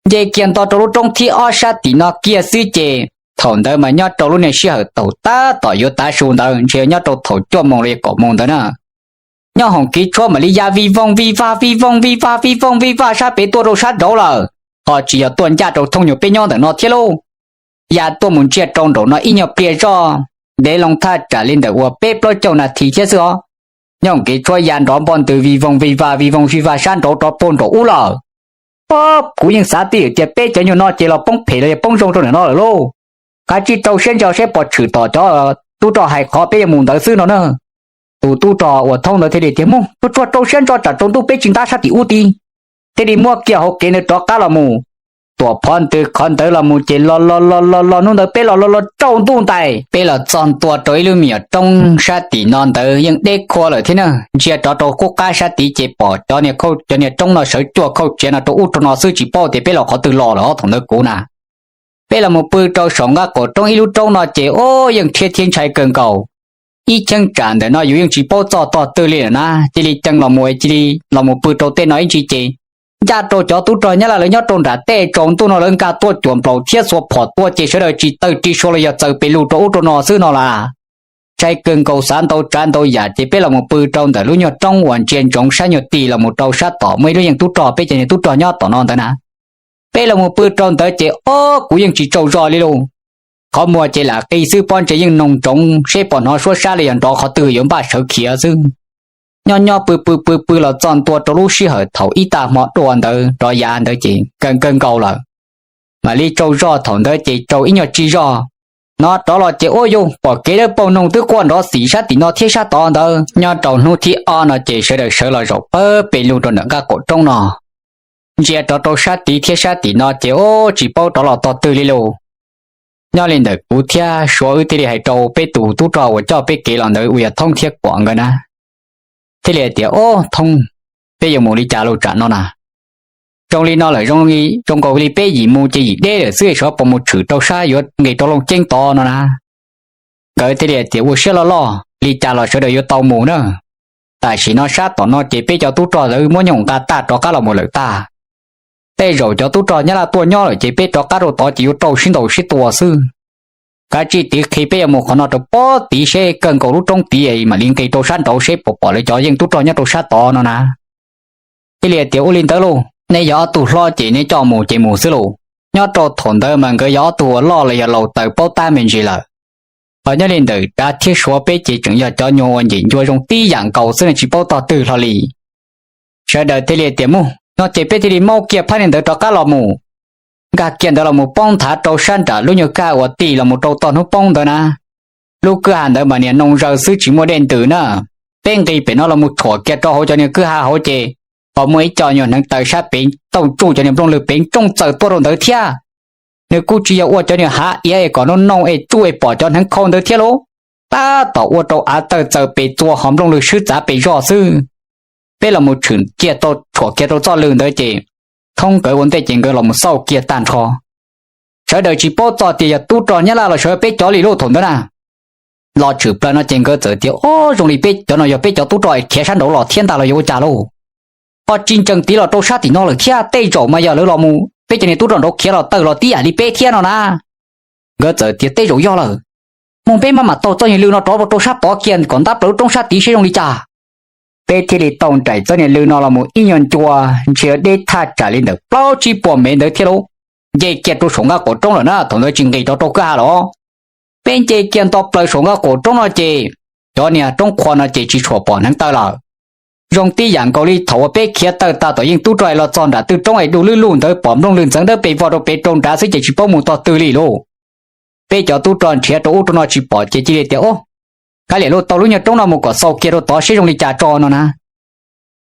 Nce kiag nto rau lub roob thib ob sab tim no kiag xwb ces thaum ntawd mas nyob rau lub niag sij hawm taum tab tom yuav tav su ntawd, ntshe yog nyob rau thaum cuaj moos los yog kaum moos ntawd na. Nyob hoom kev tshuab mam li ya vij vooj vij vaj vij vooj vij vaj vij vooj vij vaj sab pem tuaj rau sab nraud lawm, ho tsis yog tuaj ncaj rau Thoob nyuag peb nyob ntawm no thiab lauj. Ya tuaj mus ntsiag rau nraum no ib nyuag pliag zoj, ntev loo thaj tsam li ntawm uas peb plaub caug nas this thiab xwb os. Nyob hoom kev tshuab ya nrov npoj ntws vij vooj vij vaj vij vooj vij vaj sab nraud rov puag nraum ub lawm. Ob, kuv yeej xav twj ywm tias peb cov nyuag no ces los poob phem los yog poob zoo rau ntawm no lawm lauj. Kav tsij rau siab ntso saib pom tshwm tom cov tub rog hais qhov peb yuav mus ntawd xwb no na. Tus tub rog uas Thoob ntawd thiaj li tias mus, tsuag tsuag rau siab ntso tsam tsaus ntuj peb tsis ntab sab tim ub tid. Thiaj li muab kiag hauv kev ntawd rov qab los mus. Tuam phov ntws qhov ntawd los mus ces los los los los los hnub ntawd peb los los los tsaus ntuj ntais peb los txog ntua rau ib lub me nyuam roob sab tim no ntawd yeej deb khua lawm thiab na, ntsia rov rau qub qab sab tid ces pom cov niag khauj cov niag roob no sawv cuaj khauj tsiav no rau ub rau no xwb tsis paub tias peb los qhov twg los lawm os thaum ntawd kuv na. Peb los mus pw rau saum nqaj qaum roob ib lub roob no ces ob yeej rhiab thiab ntshai kawg nkaus. Ib cheeb tsam ntawm no yus yeej tsis paub txog tog twg li lawm na, cia li ceev los mus cia li los mus pw rau tej no ib ntsis ces ncaj rau cov tub rog Nyab Laj lawv nyob rau nram tej tsaus ntuj no lawv nkag tuaj cuam nplaum thiab xuas phom tuaj ces sawv daws tsis tawg ris sua los yog txawm pes lug rau ub rau no xwb no las. Ntshai kawg nkaus xav ntau tsav ntau yam ces peb los mus pw rau ntawm lub nyuag roob uas ntsia ntsoov sab nyuag tig los mus rau sab tom muaj ib lub yeej tub rog peb cov niag tub rog nyob tom no ntawd na. Peb los mus pw rau ntawd ces ob kuv yeej tsis tsaug zog li lauj. Qhov muag ces lam qi xwb pob ntseg yeej noog ntsoov seb pom hnov suab sab li yog nrov qhov twg yuav npaj sawv khiav xwb. Nyob nyob pw pw pw pw los txog ntua rau lub sij hawm thaum ib tag hmo dua ntawd rov yav ntawd ces kawg kawg nkaus lawm. Mam li tsaug zog thaum ntawd ces tsaug ib nyuag tsig zog. Hnov rov los ces ua yus pom kev dawb paug noog twb quaj nrov xim sab tim no thiab sab tod ntawd. Nyob rau hnub thib ob no ces sawv daws sawv los zaum pawg pes lug rau ntawm nqaj qaum roob no. Ntsia rov rau sab tid thiab sab tim no ces ub tsis paub rov los tog twg li lauj. Nyob li ntawm kuv thiab Suav wb thiaj li hais rau peb tus tub rog uas coj peb kev los ntawd uas yog Thoob thiab Kuam nkawd na. Thiaj li hais tias, Ob Thoob, peb yuav mus li cas lauj tsam no na? Zoo li no lawm zoo li, zoo nkaus li peb yim mus ces yim deb lawm xwb es xyov puas mus tshwm rau sab yuav nqis rau Looj Ceeb tod no na. Nkawd thiaj li hais tias, Ua siab loj loj, li cas los sawv daws yuav tau mus na. Tam sim no sab tom no ces peb cov tub rog lawv muab nyooj nqa tag rov qab los mus lawm tag. Tej zaum cov tub rog Nyab Laj tuaj nyob lawm ces peb rov qab rau tod ces yuav rau sib ntaus sib tua xwb. Kav tsij tiv qhi peb yuav mus qhov no rau pob tid seb kawg nkaus lub roob tid mam li nqis rau sab nraud seb puas pom lawv cov yeej tub rog nyob rau sab tod no na. Thiaj li hais tias, Ua li ntawd lauj, neb yog ob tug hlob ces neb coj mus ces mus xwb lauj. Nyob rau thaum ntawd mas nkawd yog ob tug uas loj los yog laus taws paub tab me ntsis lawm. Ho nyob li ntawm Tsav thiab Suav peb ces tseem yog cov nyuag uas ncem ncua zoo tib yam nkaus xwb ne tsis paub tog twg hlo li. Sawv daws thiaj li tias, Mus, no ces peb thiaj li maub kiag phab niag ntawd rov qab los mus. Nkag kiag ntawd los mus poob nthav rau sab nram lub nyuag kaj uas tig los mus rau tog hnub poob ntawd na. Lub kwj ha ntawd mas niag noo zaws xwb tsis muaj dej ntws na. Peb nqis pem no los mus tshuam kiag rau hauv cov niag kwj ha hauv ces ho muaj ib co nyuag hneev taw sab pem tauj tsuj cov niag nplooj lwg pem tsooj txaws tuaj rau ntawd thiab. Nws kuj tsis yog ua cov niag hav iav es kom noo noo es tsuj es pom cov hneev khau ntawd thiab lauj. Tab tom ua rau av tawg txaws pes txua ho nplooj lwg swb txav pes zog xwb. Peb los mus tshwm kiag tau tshuam kiag rau txoj lw ntawd ces Thoob nkawd ua ntej ces nkawd los mus xauj kiag tag nrho. Sawv daws tsis paub txog tias yog tub rog Nyab Laj los sawv peb cov li lauj thaum ntawd na. Los tshwm plaws no ces nkawd txawm tias, Ob, zoo li peb cov no yog peb cov tub rog es khiav sab nraud los thiab ntag los yuav ua cas lauj? Ho tsis ntsees tiv los rau sab tim no lawm thiab, tej zaum mas yog lawv los mus peb cov niag tub rog nraud khiav los tawg los tib yam li peb thiab no na. Nkawd txawm tias tej zaum yog lawm, mus peb maj mam taug txoj niag lw no rov rau sab tod kiag kom ntab plaws lub roob sab tid seb zoo li cas. Peb thiaj li tau nraim txoj niag lw no los mus ib nyuag ncua, ntshe deb thaj tsam li ntawm plaub tsib puas mev ntawd thiab lauj. Nce kiag rau saum nqaj quav roob lawm na, thaum ntawd tsis nqis rov rau kwj ha los. Peb nce kiag nto plaws saum nqaj quav roob no ces cov niag roob qhuav no ces tsis tshua pom hneev taw lawm. Zoo tib yam nkaus li thaum uas peb khiav tawg tag tom yeej tub rog los txog nram twj roob es du lwj luj ntawd pom nplooj lwg ntxeev dawb pes vog rau pem rau nrad xwb ces tsis paub mus tog twg li lauj. Peb cov tub rog nrhiav rau ub rau no tsis pom ces cia li tias, Ob, kav liam lauj, taug lub nyuag roob no mus kom xaus kiag rau tod seb zoo li cas tso no na.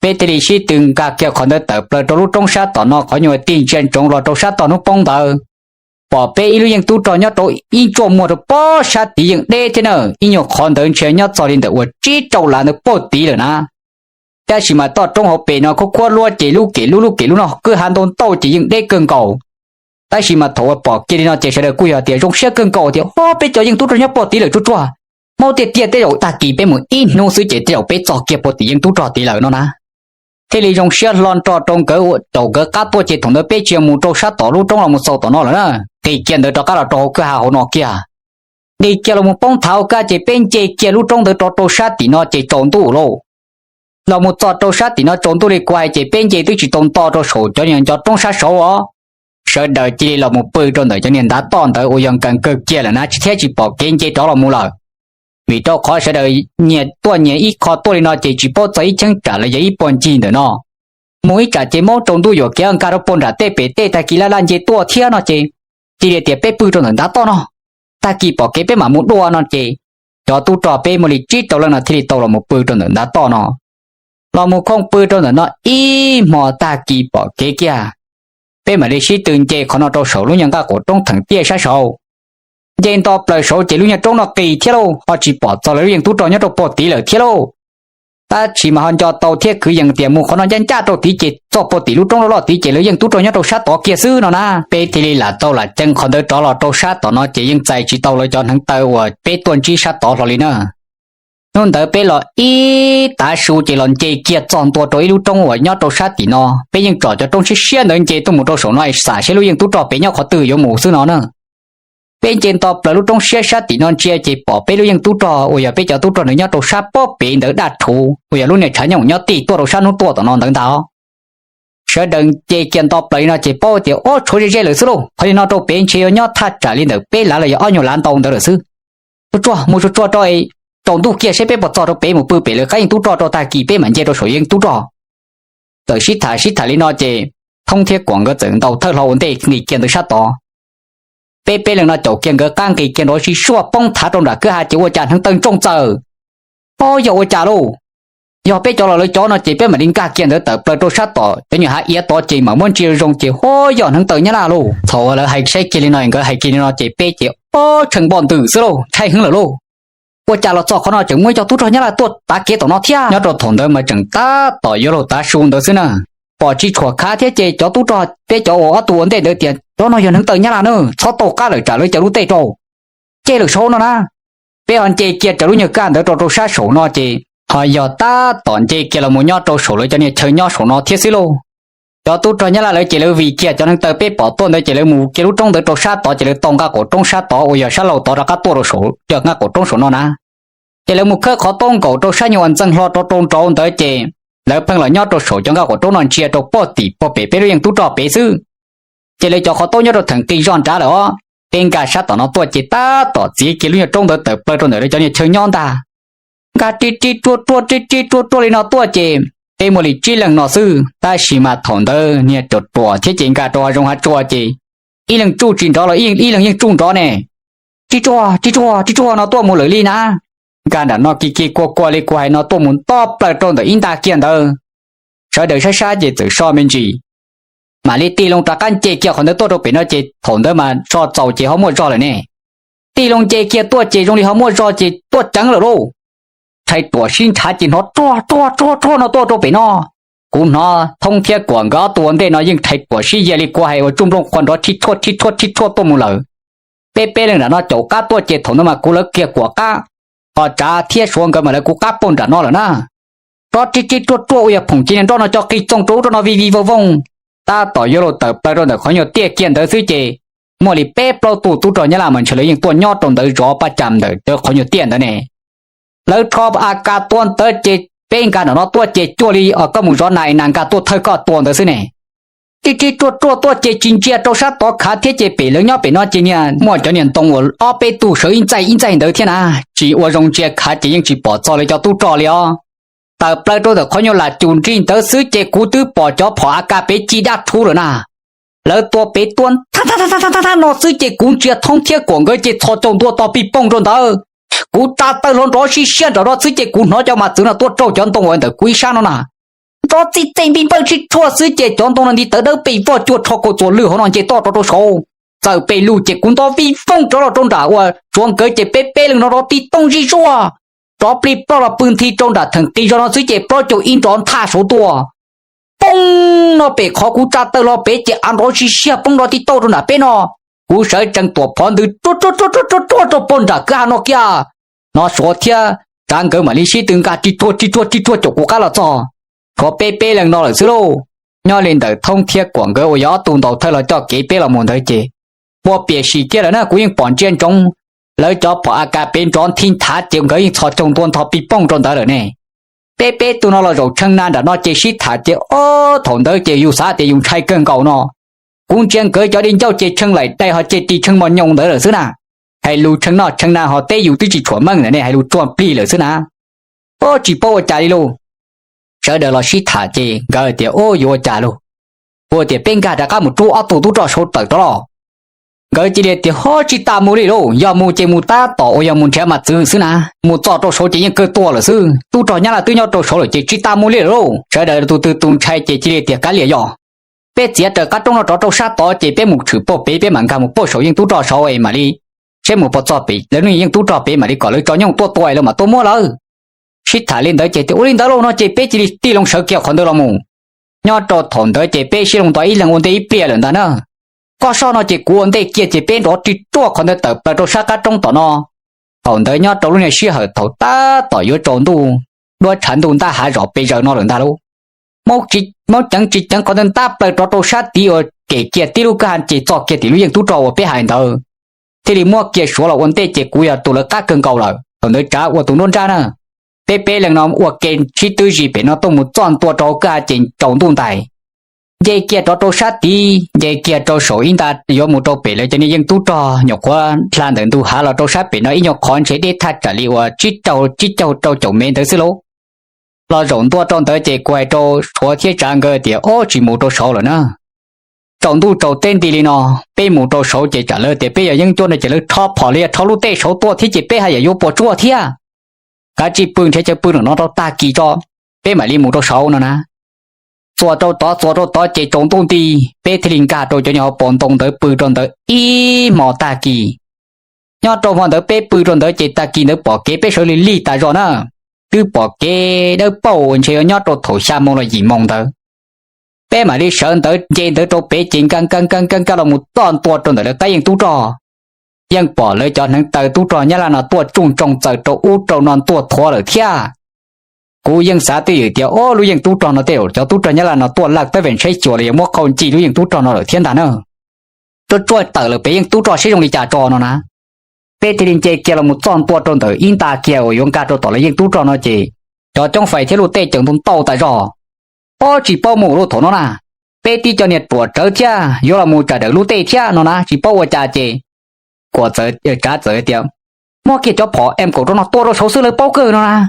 Peb thiaj li sib tw nkag kiag qhov ntawd tawm plaws rau lub roob sab tom no qhov nyuag tig ntsia ntsoov los rau sab tog hnub poob ntawd. Pom peb ib lub yeej tub rog nyob rau ib ntsuaj muag rau pob sab tid yeej deb thiab na, ib nyuag qhov ntawd ntshe nyob txog li ntawm uas tsib rau lav ntawd puag tid lawm na. Tab sis mas toj roob hauv pes no khuab khuab luab ces lub kem lub lub kem lub no kwj ha ntau ntau ces yeej deb kawg nkaus. Tab sis mas thaum uas pom kiag li no ces sawv daws kuj yog tias zoo siab kawg nkaus tias, Ob, peb cov yeej tub rog nyob puag tid lawm tsuag tsuag. Maub tiag tiag, tej zaum tag kis peb mus ib hnub xwb ces tej zaum peb txog kiag puag tim yeej tub rog tid lawm no na. Thiaj li zoo siab hlo nrog rau nkawd ua caum nkawd qab tuaj ces thaum ntawd peb tsis yog mus rau sab tom lub roob los mus xaus tom no lawm na, nqis kiag ntawd rov qab los rau hauv kwj ha hauv no kiag. Nqis kiag los mus poob thav hauv kwj ha ces peb nce kiag lub roob ntawd rov rau sab tim no ces tsaus ntuj lauj. Los mus txog rau sab tim no tsaus ntuj li kuv hais ces peb nce twb tsis tau nto rau saum cov niag ncov roob sab saud os. Sawv daws cia li los mus pw rau ntawm cov niag ntav toj ntawd uas yog nkees kawg kiag lawm na, tsis thiab tsis pom kev nce rov los mus lawm. Vim rau qhov sawv daws nyias tuaj nyias ib qho tuaj li no ces tsis paub txog ib cheeb tsam los yog ib puag ncig ntawm no. Mus ib tsam ces maub tsaus ntuj yuam kev nkag rau puag nram tej pem tej tag kis laj laj nce tuaj thiab no ces cia li tias peb pw rau ntawm ntav toj no, tag kis pom kev peb mam mus dua no ces cov tub rog peb muaj li tsib rau leej no thiaj li tau los mus pw rau ntawm ntav toj no. Los mus khooj pw rau ntawm no ib hmo tag kis pom kev kiag, peb mam li sib tw nce qhov no rau saum lub nyuag nqaj quav roob theem tiaj sab saud. Nce nto plaws saud ces lub nyuag roob no qis thiab lauj, ho tsis pom txog lawv lub yeej tub rog nyob rau puag tid lawm thiab lauj. Tab sis mas ho nco tau thiab kwv yees tias mus qhov no ncaj ncaj rau tid ces txog puag tim lub roob loj loj tid ces lawv yeej tub rog nyob rau sab tod kiag xwb no na. Peb thiaj li lam tau lam ceev qhov ntawd rov los rau sab tom no ces yeej txais tsis tau lawv cov hneev taw uas peb tuaj ntsib sab tod hlo li na. Hnub ntawd peb los ib tav su ces los nce kiag txog ntua rau ib lub roob uas nyob rau sab tim no, peb yeej tsom cov roob siab siab ntawd nce tuaj mus rau saum no es xam saib lub yeej tub rog pem nyob qhov twg yuav mus xwb no na. Peb nce nto plaws lub roob siab sab tim no ntsia ces pom peb lub yeej tub rog uas yog peb cov tub rog ntawd nyob rau sab pob pem ntawd daj rhuv uas yog lub niag tshav nyooj nyob tij tuaj rau sab hnub tuaj tom no ntawd ntag. Sawv daws nce kiag nto plaws li no ces paub tias ob tshuav ze ze lawm xwb lauj, qhov li no rau pem ntshe yuav nyob thaj tsam li ntawm peb lav los yog ob nyuag lav ntau ntawd lawm xwb. Tsuag tsuag mus tsuag tsuag rau, tsaus ntuj kiag seb peb puas txog rau pem mus pw pem lawv qab yeej tub rog rau tag kis peb mam nce rau saum yeej tub rog. Txawm sib tham sib tham li no ces Thoob thiab Kuam nkawd txawm ntaus thawj hlo ua ntej nqis kiag ntawd sab tod. Peb peb leeg no caum kiag nkawd qab nqis kiag nrov sib suaj poob thav rau nram kwj ha ces ua cas hneev taw ntsoog txawm. Ob, yog ua cas lauj? Yog peb cov los lawv cov no ces peb mam li nkag kiag ntawd tawm plaws rau sab tom cov nyuag hav iav tod ces mam muab ntsia zoo ces ho yog hneev taw Nyab Laj lauj. Thaum uas lawv hais saib kiag li no nkawd hais kiag li no ces peb ces ob tshee npoj ntws xwb lauj, ntshai heev lawm lauj. Ua cas los txog qhov no tseem muaj ib co tub rog Nyab Laj tuaj tav kev tom no thiab. Nyob rau thaum ntawd mas tseem tab tom yuav luag tav su ntawd xwb na. Pom tsis tshua khav thiab ces cov tub rog peb cov uas ob tug ua ntej ntawd tias cov no yog hneev taw Nyab Laj na, txhob tau qab lawm tsam lawv cov lub tej rau. Ces lawm saud no na, peb ho nce kiag raws lub nyuag kaj ntawd rau rau sab saum no ces ho yog tab tom nce kiag los mus nyob rau saum lawv cov niag chaw nyob saum no thiab xwb lauj. Cov tub rog Nyab Laj lawv ces lawv vim kiag cov hneev taw peb pom tuaj ntawd ces lawv mus kiag lub roob ntawd rau sab tod ces lawv tau nqaj quav roob sab tod uas yog sab laug tod rov qab tuaj rau saum cov nqaj quav roob saum no na. Ces lawv mus khawb qhov taub nkaus rau sab nyuag uas ntxeeg hlo rov rau nraud ntawd ces lawv pheej los nyob rau saum cov nqaj quav roob no ntsia rau puag tim puag pem peb lub yeej tub rog pem xwb. Ces lawv cov qhov taub nyob rau theem qis zog nrad lawm os. Peb nkag sab tom no tuaj ces tab tom txiav kiag lub nyuag roob ntawd tawm plaws rau ntawm lawv cov niag chaw nyob ntag. Nkag rib rib ruaj ruaj rib rib ruaj ruaj li no tuaj ces peb muaj li tsib leeg no xwb, tab sis mas thaum ntawd niag ruam ruam thiab ces nkag rau hav zoov hav tsua ces ib leeg tsuj tsis nrov los ib leeg yeej tsuj nrov ne. Rib ruaj rib ruaj rib ruaj no tuaj mus lawm li na. Nkag nram no kis kis kua kua li kuv hais no tuaj mus nto plaws rau ntawm ib nta kiag ntawd. Sawv daws saib saib ces txawm so me ntsis, mam li tig loo rov qab nce kiag qhov ntawd tuaj rau pem no ces thaum ntawd mas so txaus ces ho muaj zog lawm ne. Tig loo nce kiag tuaj ces zoo li ho muaj zog ces tuaj ceev lawm lauj. Rhais ruam sib ntshav ces hnov ruaj ruaj ruaj ruaj no tuaj rau pem no. Kuv hnov Thoob thiab Kuam nkawd ob tug ua ntej no yeej rhais ruam sib ya li kuv hais uas tsuj nplooj qhuav nrov rhib tshuaj rhib tshuaj rhib tshuaj tuaj mus lawm. Peb peb leeg nram no caum qab tuaj ces thaum ntawd mas kuv lawv kiag Kuam qab, ho Tsav thiab Suav nkawd mas lawv kuv qab puag nram no lawm na. Rov rib rib ruaj ruaj ua yog phoom cia niag nroj no co qis txoog rau ub rau no vij vij voog voog. Tab tom yuav luag tawm plaws rau ntawm qhov nyuag tiaj kiag ntawd xwb ces muaj li peb plaub tug tub rog Nyab Laj mas ntshe lawv yeej tuaj nyob rau ntawd zov paj cam ntawm cov qhov nyuag tiaj ntawd ne. Lawv rho AK tua ntawd ces peb nkag nram no tuaj ces cuag li koj mus zov nas nas nkag tuaj thawj koj tua ntawd xwb ne. Rig rig ruaj ruaj tuaj ces tsis ntsia rau sab tod khav thiab ces pem lawv nyob pem no ces niag muaj cov niag ntoo uas ob peb tug sawv ib ntxaij ib ntxaij ntawd thiab na, tsis ua zoo ntsia khav ces yeej tsis pom txog lawv cov tub rog li os. Tawm plaws rau ntawm qhov nyuag lam cum nrig ntawd xwb ces kuv twb pom cov phom AK pem ci dab rhuv lawm na. Lawv tua pem tua thab thab no xwb ces kuv ntsia Thoob thiab Kuam nkawd ces txhos caug ntua tog pij pooj rau ntawd. Kuv tsa taw hlo nrov sib siab nram no xwb ces kuv hnov cov mas txwv no tuaj raug cov ntoo uas ntawm kuv ib sab no na. Nrov txij txej npij npawj sib tshuaj xwb ces cov ntoo no nti tawv dawb pes vog cuag tsho kaus txuas lwj hauv no nce toj rau rau saud. Txawm pes lug ces kuv nto vij vooj rov los rau nram uas Suav nkawd ces peb peb leeg no rov tib tooj zij zuaj. Rov plig ploj los pw nthi rau nram theem qis zog no xwb ces plaub caug ib nrov nthaj saud tuaj. Poob no pem qhov kuv tsa taw hlo pem ces av nrov sib siag poob nrov tib tauj rau nram peb no. Kuv sawv tsees tuam phov ntws ruaj ruaj ruaj ruaj rau pog nram kwj ha no kiag. No Suav thiab Tsav nkawd mam li sib tw nkag rig ruag rig ruag rig ruag caum kuv qab los txog. Tshuav peb peb leeg no lawm xwb lauj. Nyob li ntawm Thoob thiab Kuam nkawd uas yog ob tug ntaus thawj los coj kev peb los mus ntawd ces puas piam sim kiag lawm na, kuv yeej pom ntsia ntsoov lawv cov phom AK pem nrov nthi nthav ces nkawd yeej txhos caug ntua ntog pij pooj rau ntawd lawm ne. Peb peb tug no los zaum tshee na nram no ces sib tham ces ob thaum ntawd ces yus xav tias yus ntshai kawg nkaus no. Kuv ntsia nkawd cov di ncauj ces tshee laim dai ho ces ris tshee mos nyoos ntawd lawm xwb na. Hais lus tshee noj tshee na ho teb yus twb tsis tshua meej ntawm ne, hais lus tsuag plig lawm xwb na. Ub, tsis paub ua cas li lauj. Sawv daws los sib tham ces nkawd tias, Ub, yuav ua cas lauj? Kuv tias, Peb nkag rov qab mus rub ob tug tub rog saud tawm rov los. Nkawd cia li tias, Ho tsis tas mus li lauj, yog mus ces mus tab tom uas yog mus nrhiav mas txwv xwb na, mus txog rau saud ces yeej kawg tuag lawm xwb, tub rog Nyab Laj twb nyob rau saud lawm ces tsis tas mus li lauj. Sawv daws tus twg tus ntshai ces cia li tias, Kav liam yog peb txiav raws qab roob no rov rau sab tod ces peb mus tshwm puag pem, peb mam nkag mus puag saum yeej tub rog saud es mam li saib mus puas txog pem lawv lub yeej tub rog pem mam li kom lawv tso nyooj tuaj tua lawv mam tuaj muab lawv. Sib tham li ntawd ces tias, Ua li ntawd lauj no ces peb cia li tig loo sawv kiag qhov ntawd los mus. Nyob rau thaum ntawd ces peb sib loo ntawd ib leeg ua ntej ib pliag lawm ntag na. Koj soj no ces kuv ua ntej kiag ces peb nrov rig ruaj qhov ntawd tawm plaws rau sab qab roob tom no. Thaum ntawd nyob rau lub niag sij hawm thaum tab tom yuav tsaus ntuj, duab tshav ntuj ntab hav zom pes zaws no lawm ntag lauj. Maub ceev tsis ceev qhov ntawd ntab plaws rov rau sab tid uas kem kiag tib lub kwj ha ces txog kiag tim lub yeej tub rog uas peb hais ntawd. Thiaj li muab kiag Suav los ua ntej ces kuv yog tus lawv qab kawg nkaus lawm. Thaum ntawd Tsav ua tus nruab nrab na. Peb peb leeg no ua ke sib twb zis pem no tuaj mus txoj ntua rau hauv kwj ha ces tsaus ntuj ntais. Nce kiag rov rau sab tid, nce kiag rau saum ib nta yuav mus rau pem lawv cov niag yeej tub rog nyuam qhuav hla ntawm ntug hav los rau sab pem no ib nyuag qhov ntshe deb thaj tsam li uas tsib caug, tsib caug rau caum mev ntawd xwb lauj. Los zaum ntua rau ntawd ces kuv hais rau Suav thiab Tsav nkawd tias, Ob, tsis mus rau saud lawm na. Tsaus ntuj tsaus teb nti li no, peb mus rau saud ces tsam lawv tias peb yog yeeb ncuab no ces lawv rho phom los yog rho lub tej saud tuaj thiab ces peb haj yam yuav puas tsuaj thiab. Kav tsij pw nrhiav chaw pw nram no rau tag kis tso, peb mam li mus rau saud no na. Txuas rau tod txuas rau tod ces tsaus ntuj nti, peb thiaj li nkag rau cov niag hauv paus ntoo ntawd pw rau ntawd ib hmo tag kis. Nyob rau hmo ntawd peb pw rau ntawd ces tag kis ntawd pom kev peb sawv lig lig tas zog na. Twb pom kev dawb paug ntshe yuav nyob rau thaum xya moo los yim moo ntawd. Peb mam li sawv ntawd nce ntawd rau pem ces nkag nkag nkag nkag nkag los mus txoj ntua rau ntawm lawv qab yeej tub rog. Yeej pom lawv cov hneev taw tub rog Nyab Laj no tuaj tsuj ntsoog txaws rau ub rau no tuaj thuav lawm thiab. Kuv yeej xav twj ywm tias, Ob, lub yeej tub rog no tej zaum cov tub rog Nyab Laj no tuaj laj tab vem ntshaib xyuas los yog muab qhau nci lub yeej tub rog no lawm thiab ntag na. Ruaj ruaj tawm lawm pem yeej tub rog seb zoo li cas tso no na. Peb thiaj li nce kiag los mus txoj ntua rau ntawm ib nta kiag uas yuav nkag rau tom lawv yeej tub rog no ces cov coob fais thiab luj tej caws ntau ntau tas zog. Ob, tsis paub mus lub thaum no na, peb tib co niag ruam rawv thiab yuav los mus tsam dawm lub tej thiab no na, tsis paub ua cas ces Kuam txawm, Tsav txawm tias, Muab kiag cov phom em kaum rau no tua rau saud xwb lawv paub kawg no na.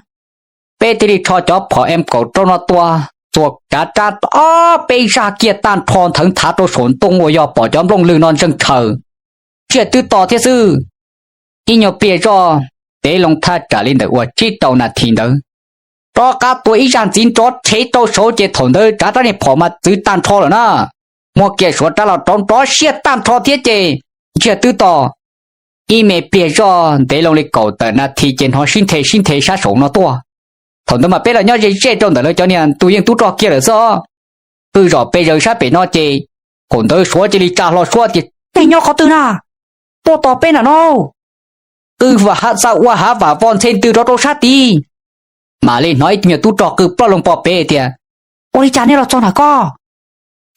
Peb thiaj li rho cov phom em kaum rau no tua, txuas cav rab ob peb zaj kiag tag nrho nthawv nthav rau saum ntoo uas yog pom cov nplooj lwg no ntseej tshaws. Ntsiag twb to thiab xwb. Ib nyuag pliag zoj, tev loo thaj tsam li ntawm uas tsib rau nas this ntawd, rov qab tua ib zaj ntxiv nrov rhev rau saud ces thaum ntawd Tsav rab niag phom mas txwv tag nrho lawm na. Muab kiag Suav rab los rauv nrov siab tag nrho thiab ces ntsiag twb to. Ib me pliag zoj ntev loo li kaum tawm nas this ces hnov sib nthe sib nthe sab saum no tuaj. Thaum ntawd mas peb los nyob ze zej rau ntawm lawv cov niag tus yeej tub rog kiag lawm xwb. Qw zom pes zaws sab pem no ces thaum ntawd Suav cia li tsa hlo suab tias, Tej nyob qhov twg na? Tuaj tos peb nram no. Qw vam hav xav ua hav vam vos ntxhe ntws rov rau sab tid. Mam li hnov ib tug me tub rog qw ploj loo pog pem tias, Ua li cas nej los txog nram koj?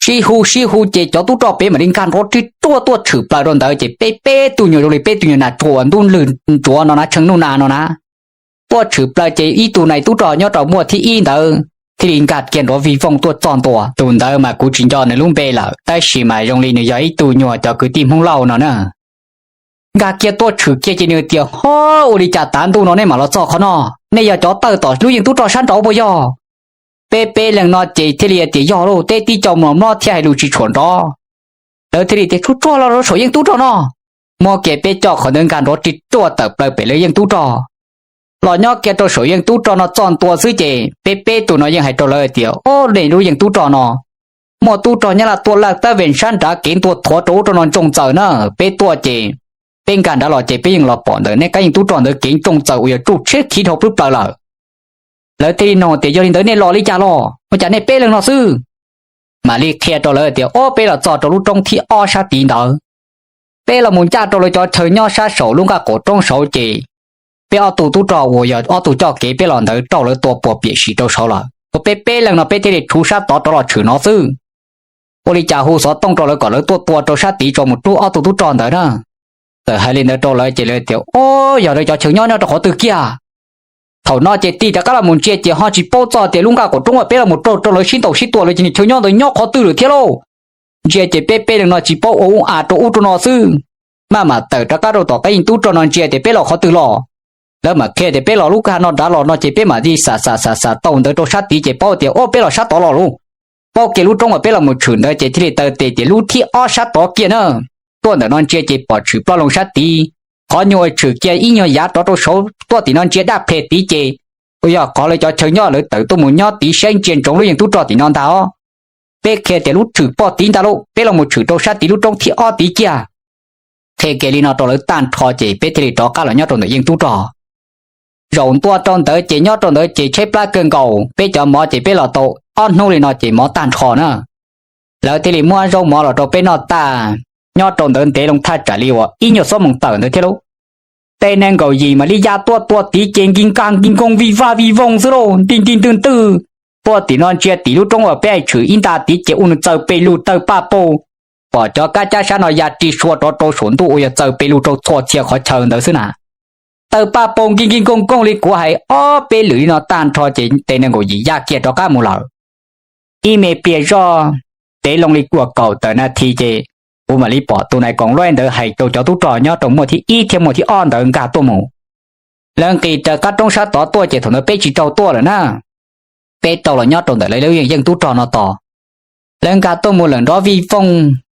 Sib hu sib hu ces cov tub rog pem mam li nkag nrov rig ruaj tuaj tshwm plaws rau ntawd ces peb peb tug nyuag zoo li peb tug nyuag nas tsuag uas ntub lwg ntsuav no na, tshee nuj nas no na, tuaj tshwm plaws ces ib tug nais tub rog nyob rau muaj thib ib ntawd thiaj li nkag kiag nrov vij vooj tuaj txog ntua. Tus ntawd mas kuv tsis nco nws lub npe lawm, tab sis mas zoo li nws yog ib tug nyuag cov kwv tij Hmoob Lauj no na. Nkag kiag tuaj tshwm kiag ces nws tias, Ho, ua li cas tav ntuj no nej mam los txog qhov no? Nej yog cov tawm tom lub yeej tub rog sab nraud puas yog? Peb peb leeg no ces thiaj li tias, Yog lauj, teb tib co mos mlob thiab hais lus tsis tshua nrov. Lawv thiaj li tias, Tsuag tsuag los rau saum yeej tub rog no. Muab kiag peb coj qhov ntawd nkag nrov rig ruaj tawm plaws pem lawv yeej tub rog, los nyob kiag rau saum yeej tub rog no txog ntua xwb ces peb peb tug no yeej hais rau lawv tias, Ob, nej lub yeej tub rog no muaj tub rog Nyab Laj tuaj laj tab veg sab nrad kev ntua thuav rau ub rau no ntsooj txawm na. Peb tuaj ces peb nkag nrad los ces peb yeej los pom ntawm nej kab yeej tub rog ntawd kev ntsooj txawm uas yog tsuj tshiab khiv dhau plwb plaws lawm. Lawv thiaj li nug tias, Yog li ntawd nej los li cas los? Ua cas nej peb leeg no xwb? Mam li qhia rau lawv tias, Ob, peb los txog rau lub roob thib ob sab tid ntawd. Peb los mus ncaj rau lawv cov chaw nyob sab saum lub nqaj qaum roob saud ces peb ob tug tub rog uas yog ob tug coj kev peb los ntawd raug lawv tua puas piam sim rau saud lawm, ua peb peb leeg no peb thiaj li tshuv sab tod rov los tshwm no xwb. Ua li cas hu xov tooj rau lawv kom lawv tuaj tua rau sab tid tso mus rub ob tug tub rog ntawd na. Txawm hais li ntawd rau lawv ces lawv tias, Ob, yog lawv cov chaw nyob nyob rau qhov twg kiag? Thaum no ces tig rov qab los mus ntsia ces ho tsis paub txog tias lub nqaj qaum roob uas peb los mus raug rau lawv sib ntaus sib tua lawv ces nws chaw nyob ntawd nyob qhov twg lawm thiab lauj. Ntsia ces peb peb leeg no tsis paub ua ub a rau ub rau no xwb. Maj mam tawm rov qab rau tom qab yeej tub rog no ntsia tias peb los qhov twg los. Lawv mam qhia tias peb los lub kwj ha no nrad los no ces peb mam li xam xam xam xam tau ntawd rau sab tid ces paub tias, Ob, peb los sab tod los lauj. Paub kiag lub roob uas peb los mus tshwm ntawd ces thiaj li taw tes tias, Lub thib ob sab tod kiag na. Tuaj ntawm no ntsia ces pom tshwm ploj loo sab tid. Qhov nyuag uas tshwm kiag ib nyuag yav rov rau saud tuaj tim no ntsia daj phem tid ces uas yog qhov lawv cov chaw nyob lawv tawm tuaj mus nyob tid saib ntsia ntsoov lub yeej tub rog tim no ntag os. Peb qhia tias lub tshwm pog tid ntag lauj, peb los mus tshwm rau sab tid lub roob thib ob tid kiag. Qhia kiag li no rau lawv tag nrho ces peb thiaj li rov qab los nyob rau ntawm yeej tub rog. Zaum ntua rau ntawd ces nyob rau ntawd ces tshaib plab kawg nkaus, peb cov mov ces peb los tau ob hnub li no ces mov tag nrho na. Lawv thiaj li muab zaub mov los rau peb noj tag. Nyob rau ntawd ntev loo thaj tsam li uas ib nyuag xuab moos tawm ntawd thiab lauj. Tej neeg nkaum yim mam li ya tuaj tua tid ces nkig nkag nkig nkoog vij vaj vij vooj xwb lauj, nti nti ntwg ntwg. Tuaj tim no ntsia tim lub roob uas peb tshwm ib nta tid ces ua nws txaws pes lug tawg paj paug. Pom cov kab cab sab no ya ri sua rov rau saum ntuj uas yog txaws pes lug rau txhua txhia qhov chaw ntawd xwb na. Tawg paj paug nkig nkig nkoog nkoog li kuv hais ob peb lwm li no tag nrho ces tej neeg nkaum yim ya kiag rov qab mus lawm. Ib me pliag zoj, ntev loo li uas kaum tawm nas this ces kuv mam li pom tus nais koom luj ntawd hais rau cov tub rog nyob rau muaj thib ib thiab muaj thib ob ntawd nkag tuaj mus. Lawv nqis raws qab roob sab tod tuaj ces thaum ntawd peb tsis raug tuaj lawm na. Peb raug los nyob rau ntawm lawv lub yeej tub rog no tos. Lawv nkag tuaj mus lawm nrov vij vooj,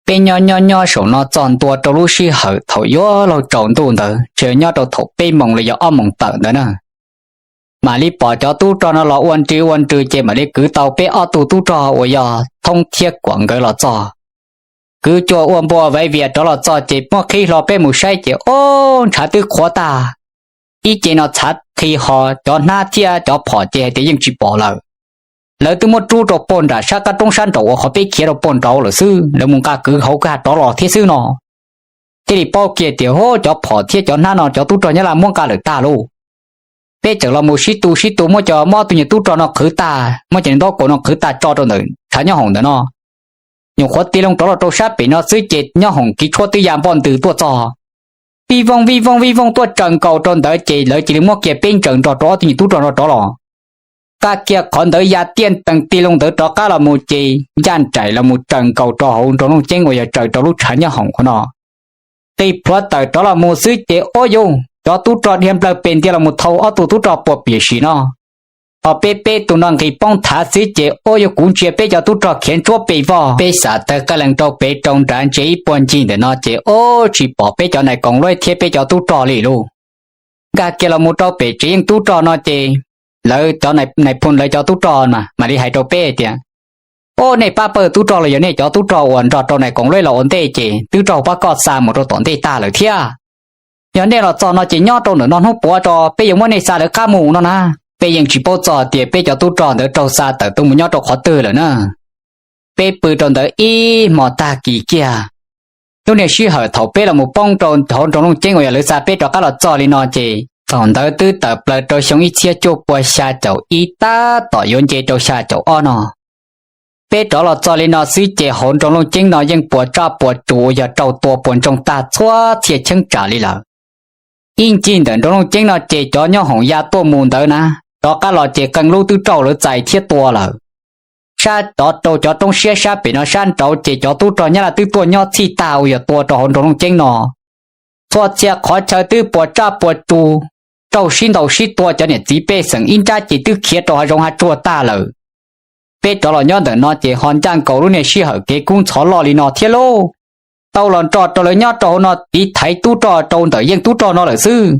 peb nyob nyob nyob saum no txog ntua rau lub sij hawm thaum yuav luag tsaus ntuj ntawd, tsis yog nyob rau thaum peb moos los yog ob moos tawm ntawd na. Mam li pom cov tub rog no los ua nri ua nrws ces mam li kwv tau peb ob tug tub rog uas yog Thoob thiab Kuam nkawd los txog. Kwv cuag ua npua vaiv vias rov los txog ces muab qhib hlo peb mus saib ces ob ntshav twb qhuav tag. Ib ce no txhav qhi ho cov hnab thiab cov phom ces hais tias yeej tsis pom lawm. Lawv twb muab rub rau puag nram sab qab roob sab nraum uas qhov peb khiav rau puag nraud lawm xwb, lawv mus nqa kwv hauv kwj ha rov los thiab xwb no. Thiaj li paub kiag tias hu cov phom thiab cov hnab no cov tub rog Nyab Laj muab nqa lawm tag lauj. Peb tseem los mus sib tu sib tu muab cov mob tus nyuag tub rog no qhwv tag, muab cov ntaub kaus no qhwv tag tso rau ntawm tshav nyob hoom ntawm no. Nyuam qhuav tig loo rov los rau sab pem no xwb ces nyob hoom kiv tshuab twb ya npoj ntws tuaj txog. Vij vooj vij vooj vij vooj tuaj tsaws nkaus rau ntawd ces lawv cia li muab kiag peb ntsaws nrog rau ob tug nyuag tub rog no rov los. Nqa kiag qhov ntawd ya tiaj tees tig loo ntawd rov qab los mus ces ncaj nraim los mus tsaws nkaus rau hauv nroog Looj Ceeb uas yog tsaws rau lub tshav nyob hoom qhov no. Qi plhuav tawm rov los mus xwb ces ob yus cov tub rog dhia nplawg pes ntiag los mus thau ob tug tub rog puas piam sim no. Ho peb peb tus no nqis poob thav xwb ces ob yus kuv ntsia peb cov tub rog khiav ntsuab pes vog, peb xam tawg qab lees rau pem rau nrad ntsia ib puag ncig ntawm no ces ob tsis pom peb cov nais koom luj thiab peb cov tub rog li lauj. Nkag kiag los mus rau pem tsev yeej tub rog no ces lawv cov nais phoo lawv cov tub rog mas mam li hais rau peb tias, Ob, nej pab pawg tub rog los yog nej cov tub rog uas nrog rau nais koom luj los ua ntej ces twb raug pab koj xa mus rau tom ntej tag lawm thiab. Yog nej los txog no ces nyob rau ntawm no hnub puav tso peb yuav muab nej xa lawv qab mus no na. Peb yeej tsis paub txog tias peb cov tub rog ntawd raug xa tawm tuaj mus nyob rau qhov twg lawm na. Peb pw rau ntawd ib hmo tag kis kiag, lub niag sij hawm thaum peb los mus poob rau hauv nroog Looj Ceeb uas yog lawv xa peb rov qab los txog li no ces thaum ntawd twb tawm plaws rau xyoo ib txhiab cuaj pua xya caum ib tab tom yuav nce rau xya caum ob no. Peb rov los txog li no xwb ces hauv nroog Looj Ceeb no yeej puas tsaj puas tsus uas yog raug tua puas ntsoog tag txhua txhia cheeb tsam li lawm. Ib ncig ntawm nroog Looj Ceeb no ces cov nyob hoom ya tuaj mus ntawd na, rov qab los ces qee lub twb raug lawv txais thiab tua lawm. Sab tod rau cov roob siab sab pem no sab nraud ces cov tub rog Nyab Laj twb tuaj nyob txhij tag uas yog tua rau hauv nroog Looj Ceeb no. Txhua txhia qhov chaw twb puas tsaj puas tsus, raug sib ntaus sib tua, cov niam txiv pej xeem ib nrab ces twb khiav rau hav zoov hav tsuag tag lawm. Peb rov los nyob ntawm no ces ho ncaj nkaus lub niag sij hawm kev kub ntxhov loj li no thiab lauj. Tau los nrog rau lawv nyob rau hauv no tiv thaiv tub rog rau ntawm yeej tub rog no lawm xwb.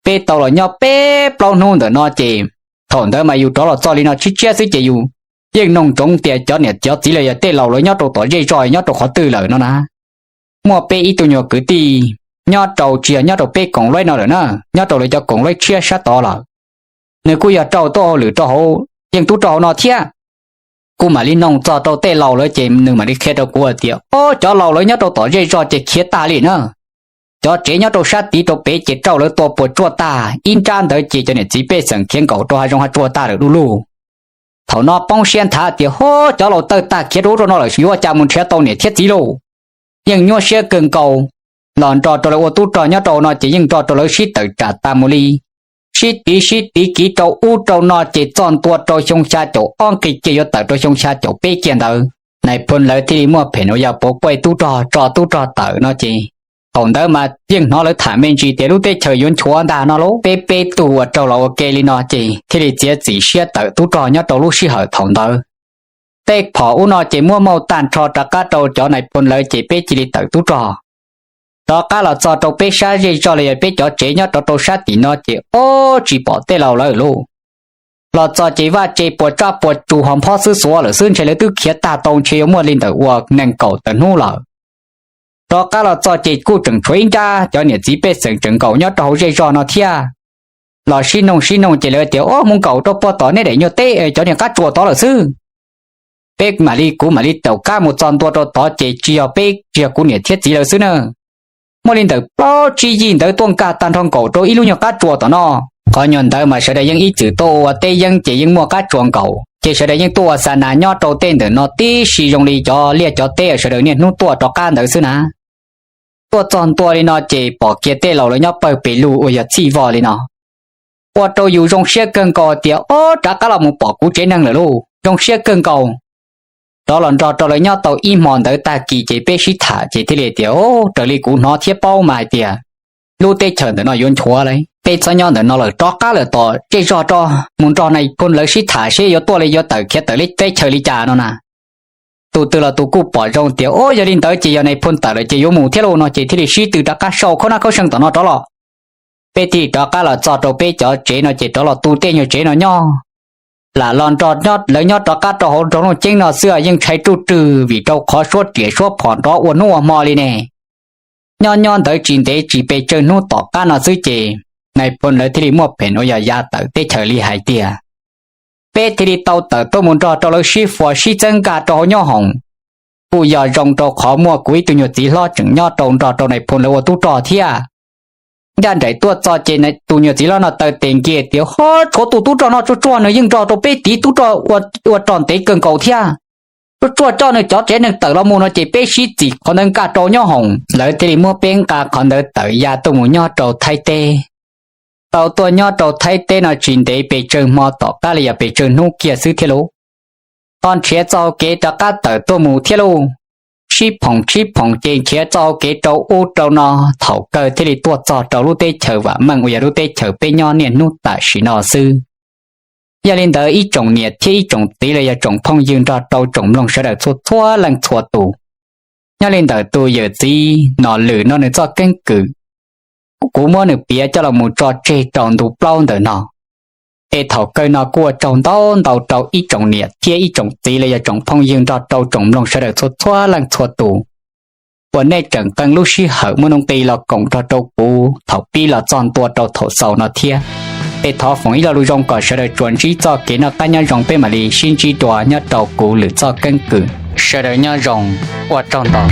Peb tau los nyob peb plaub hnub ntawm no ces thaum ntawd mas yus rov los txog li no tshiab tshiab xwb ces yus yeej noog ntsoov tias cov niam cov txiv los yog tej laus lawv nyob rau tom zej zog nyob rau qhov twg lawm no na. Muaj peb ib tug nyuag kwv tij nyob rau tsis yog nyob rau peb koom lueb no lawm na, nyob rau lawv cov koom lueb tshiab sab tod lawm. Nws kuj yog raug tuaj hauj lwm rau hauv yeej tub rog hauv no thiab. Kuv mam li noog txog rau tej laus lawv ces nws mam li qhia rau kuv hais tias, o, cov laus lawv nyob rau tom zej zog ces khiav tag li na. Cov tsev nyob rau sab tid rau pem ces raug lawv tua puas tsuaj tag, ib nrab ntawd ces cov niam txiv pej xeem khiav nkaum rau hav zoov hav tsuag tag lawm du lug. Thaum no poob siab nthav tias, ho, cov laus tawg tag khiav rau ub rau no lawm yuav ua cas mus nrhiav tau niam thiab txiv lauj. Yeej nyuaj siab kawg nkaus. Los nrog rau lawv ua tub rog nyob rau no ces yeej nrog rau lawv sib tawm tsam tas mus li. Sib tiv sib tiv kiv rau ub rau no ces txog ntua rau xyoo xya caum ob nqis kiag yuav tawm rau xyoo xya caum peb kiag ntawd, nais phoo lawv thiaj li muaj phem uas yog puav puaj tub rog tso tub rog tawm no ces, thaum ntawd mas yeej hnov lawv tham me ntsis tias lub teb chaws yuav nchuav ntag no lauj. Peb peb tug uas raug los ua ke li no ces thiaj li txiav txim siab tawm tub rog nyob rau lub sij hawm thaum ntawd. Tej phom ub no ces muab mauj tag nrho rov qab rau cov nais phoo lawv ces peb cia li tawm tub rog. Rov qab los txog rau peb sab zej zog los yog peb cov tsev nyob rov rau sab tim no ces ob tsis pom tej laus lawm lauj. Los txog ces vaj tse puas tsaj puas tsus ho nphob xwb xuav lawm xwb, ntshe lawv twb khiav tag tau ntshe yuav muaj li ntawm ua nees nkaum tawm hnub lawm. Rov qab los txog ces kuj tseem tshuav ib nrab cov niam txiv pej xeem tseem nkaum nyob rau hauv zej zog no thiab. Los sib noog sib noog ces lawv tias, o, mus nkaum rau puag tom nej daim nyuag teb cov niag qab tsuas tod lawm xwb. Peb mam li, kuv mam li taum qab mus txog ntua rau tod ces tsis yog peb tsis yog kuv niam thiab txiv lawv xwb na. Muaj li ntawm plaub tsib yig ntawd tuaj nkag tag nrho nkaum rau ib lub nyuag qab tsuas tom no. Qhov nyuag ntawd mas sawv daws yeej ib txwm tuaj ua teb yeeb ces yeej muaj qab tsuas nkaum ces sawv daws yeej tuaj ua xa nas nyob rau tej ntawm no tib si zoo li cov liaj cov teb sawv daws niaj hnub tuaj rov qab ntawd xwb na. Tuaj txog ntua li no ces pom kiag tej laus lawv nyob pawg pes lug uas yog txhij vog li no. Ua rau yus zoo siab kawg nkaus tias, o, rov qab los mus pom kuv tsev neeg lawm lauj, zoo siab kawg nkaus. Rov los nrog rau lawv nyob tau ib hmo ntawd tag kis ces peb sib tham ces thiaj li tias, o, raws li kuv hnov thiab paub mas hais tias lub teb chaws ntawm no yuav nchuav lawm, peb txhob nyob ntawm no lawm, rov qab lawm tom zej zog rau mus nrog nais phoo lawv sib tham seb yuav tuaj li yuav tawm khiav tawm teb chaws li cas no na. Tus twg los tus kuj pom zoo tias, o, yog li ntawd ces yog nais phoo tawm lawm ces yuav mus thiab lauj no ces thiaj li sib tw rov qab sau khaub nab khaub seej tom no rov los. Peb thiaj li rov qab los txog rau peb cov tsev no ces rov los tu tej nyuag tsev no nyob. Lam los nrog lawv nyob rov qab rau hauv nroog Looj Ceeb no xwb yeej ntshai ruj rwg vim rau qhov suab riam suab phom nrov ua hnub ua hmo li ne. Nyob nyob ntawd tsis ntev tsis pes tsawg hnub tom qab no xwb ces nais phoo lawv thiaj li muaj phem uas yog ya tawm teb chaws li hais tias, peb thiaj li tau tawm tuaj mus nrog rau lawv sib fuas sib txeeb nkag rau hauv nyob hoom. Kuj yog zoo rau qhov muaj kuv ib tug nyuag txiv hlob tseem nyob rau nrog rau nais phoo lawv ua tub rog thiab. Ncaj nraim tuaj txog ces tus nyuag txiv hlob no taw tes nkiag tias, ho, tshuav tus tub rog no tsuag tsuag nws yeej nrog rau peb tiv tub rog ua rog ntev kawg nkaus thiab. Tsuag tsuag coj nws cov tsev neeg tawm los mus no ces peb sib txim qhov ntawd nkag rau nyob hoom, lawv thiaj li muab peb nqa qhov ntawd tawm ya tuaj mus nyob rau Thaib teb. Tau tuaj nyob rau Thaib teb no tsis ntev pes tsawg hmo tom qab li yog pes tsawg hnub kiag xwb thiab lauj. Ho nrhiav txoj hau kev rov qab tawm tuaj mus thiab lauj. Sib phoom sib phoom ces nrhiav txoj hau kev rau ub rau no, thaum kawg thiaj li tuaj txog rau lub teb chaws vam meej uas yog lub teb chaws peb nyob niaj hnub tam sim no xwb. Yog li ntawd ib tsoom niam thiab ib tsoom txiv los yog tsoom phooj ywg nrog rau tsoom mloog sawv daws txhua txhua leej txhua tus, nyob li ntawm tus yawm txiv Nom Lwm no nws txoj keeb kwm, kuv muab nws piav coj los mus tso tseg rau ntu plaub ntawm no. Es thaum kawg no kuj ua tsaug ntau ntau rau ib tsoom niam thiab ib tsoom txiv los yog tsoom phooj ywg nrog rau tsoom mloog sawv daws txhua txhua leej txhua tus uas nej tseem qee lub sij hawm muaj nuj nqis los koom nrog rau kuv thaum pib los txog ntua rau thaum xaus no thiab. Es thov foom ib lo lus zoo kom sawv daws tsuas ntsib txoj kev noj qab nyob zoo, peb mam li sib ntsib dua nyob rau kuv lwm txoj keeb kwm. Sawv daws nyob zoo, ua tsaug ntau.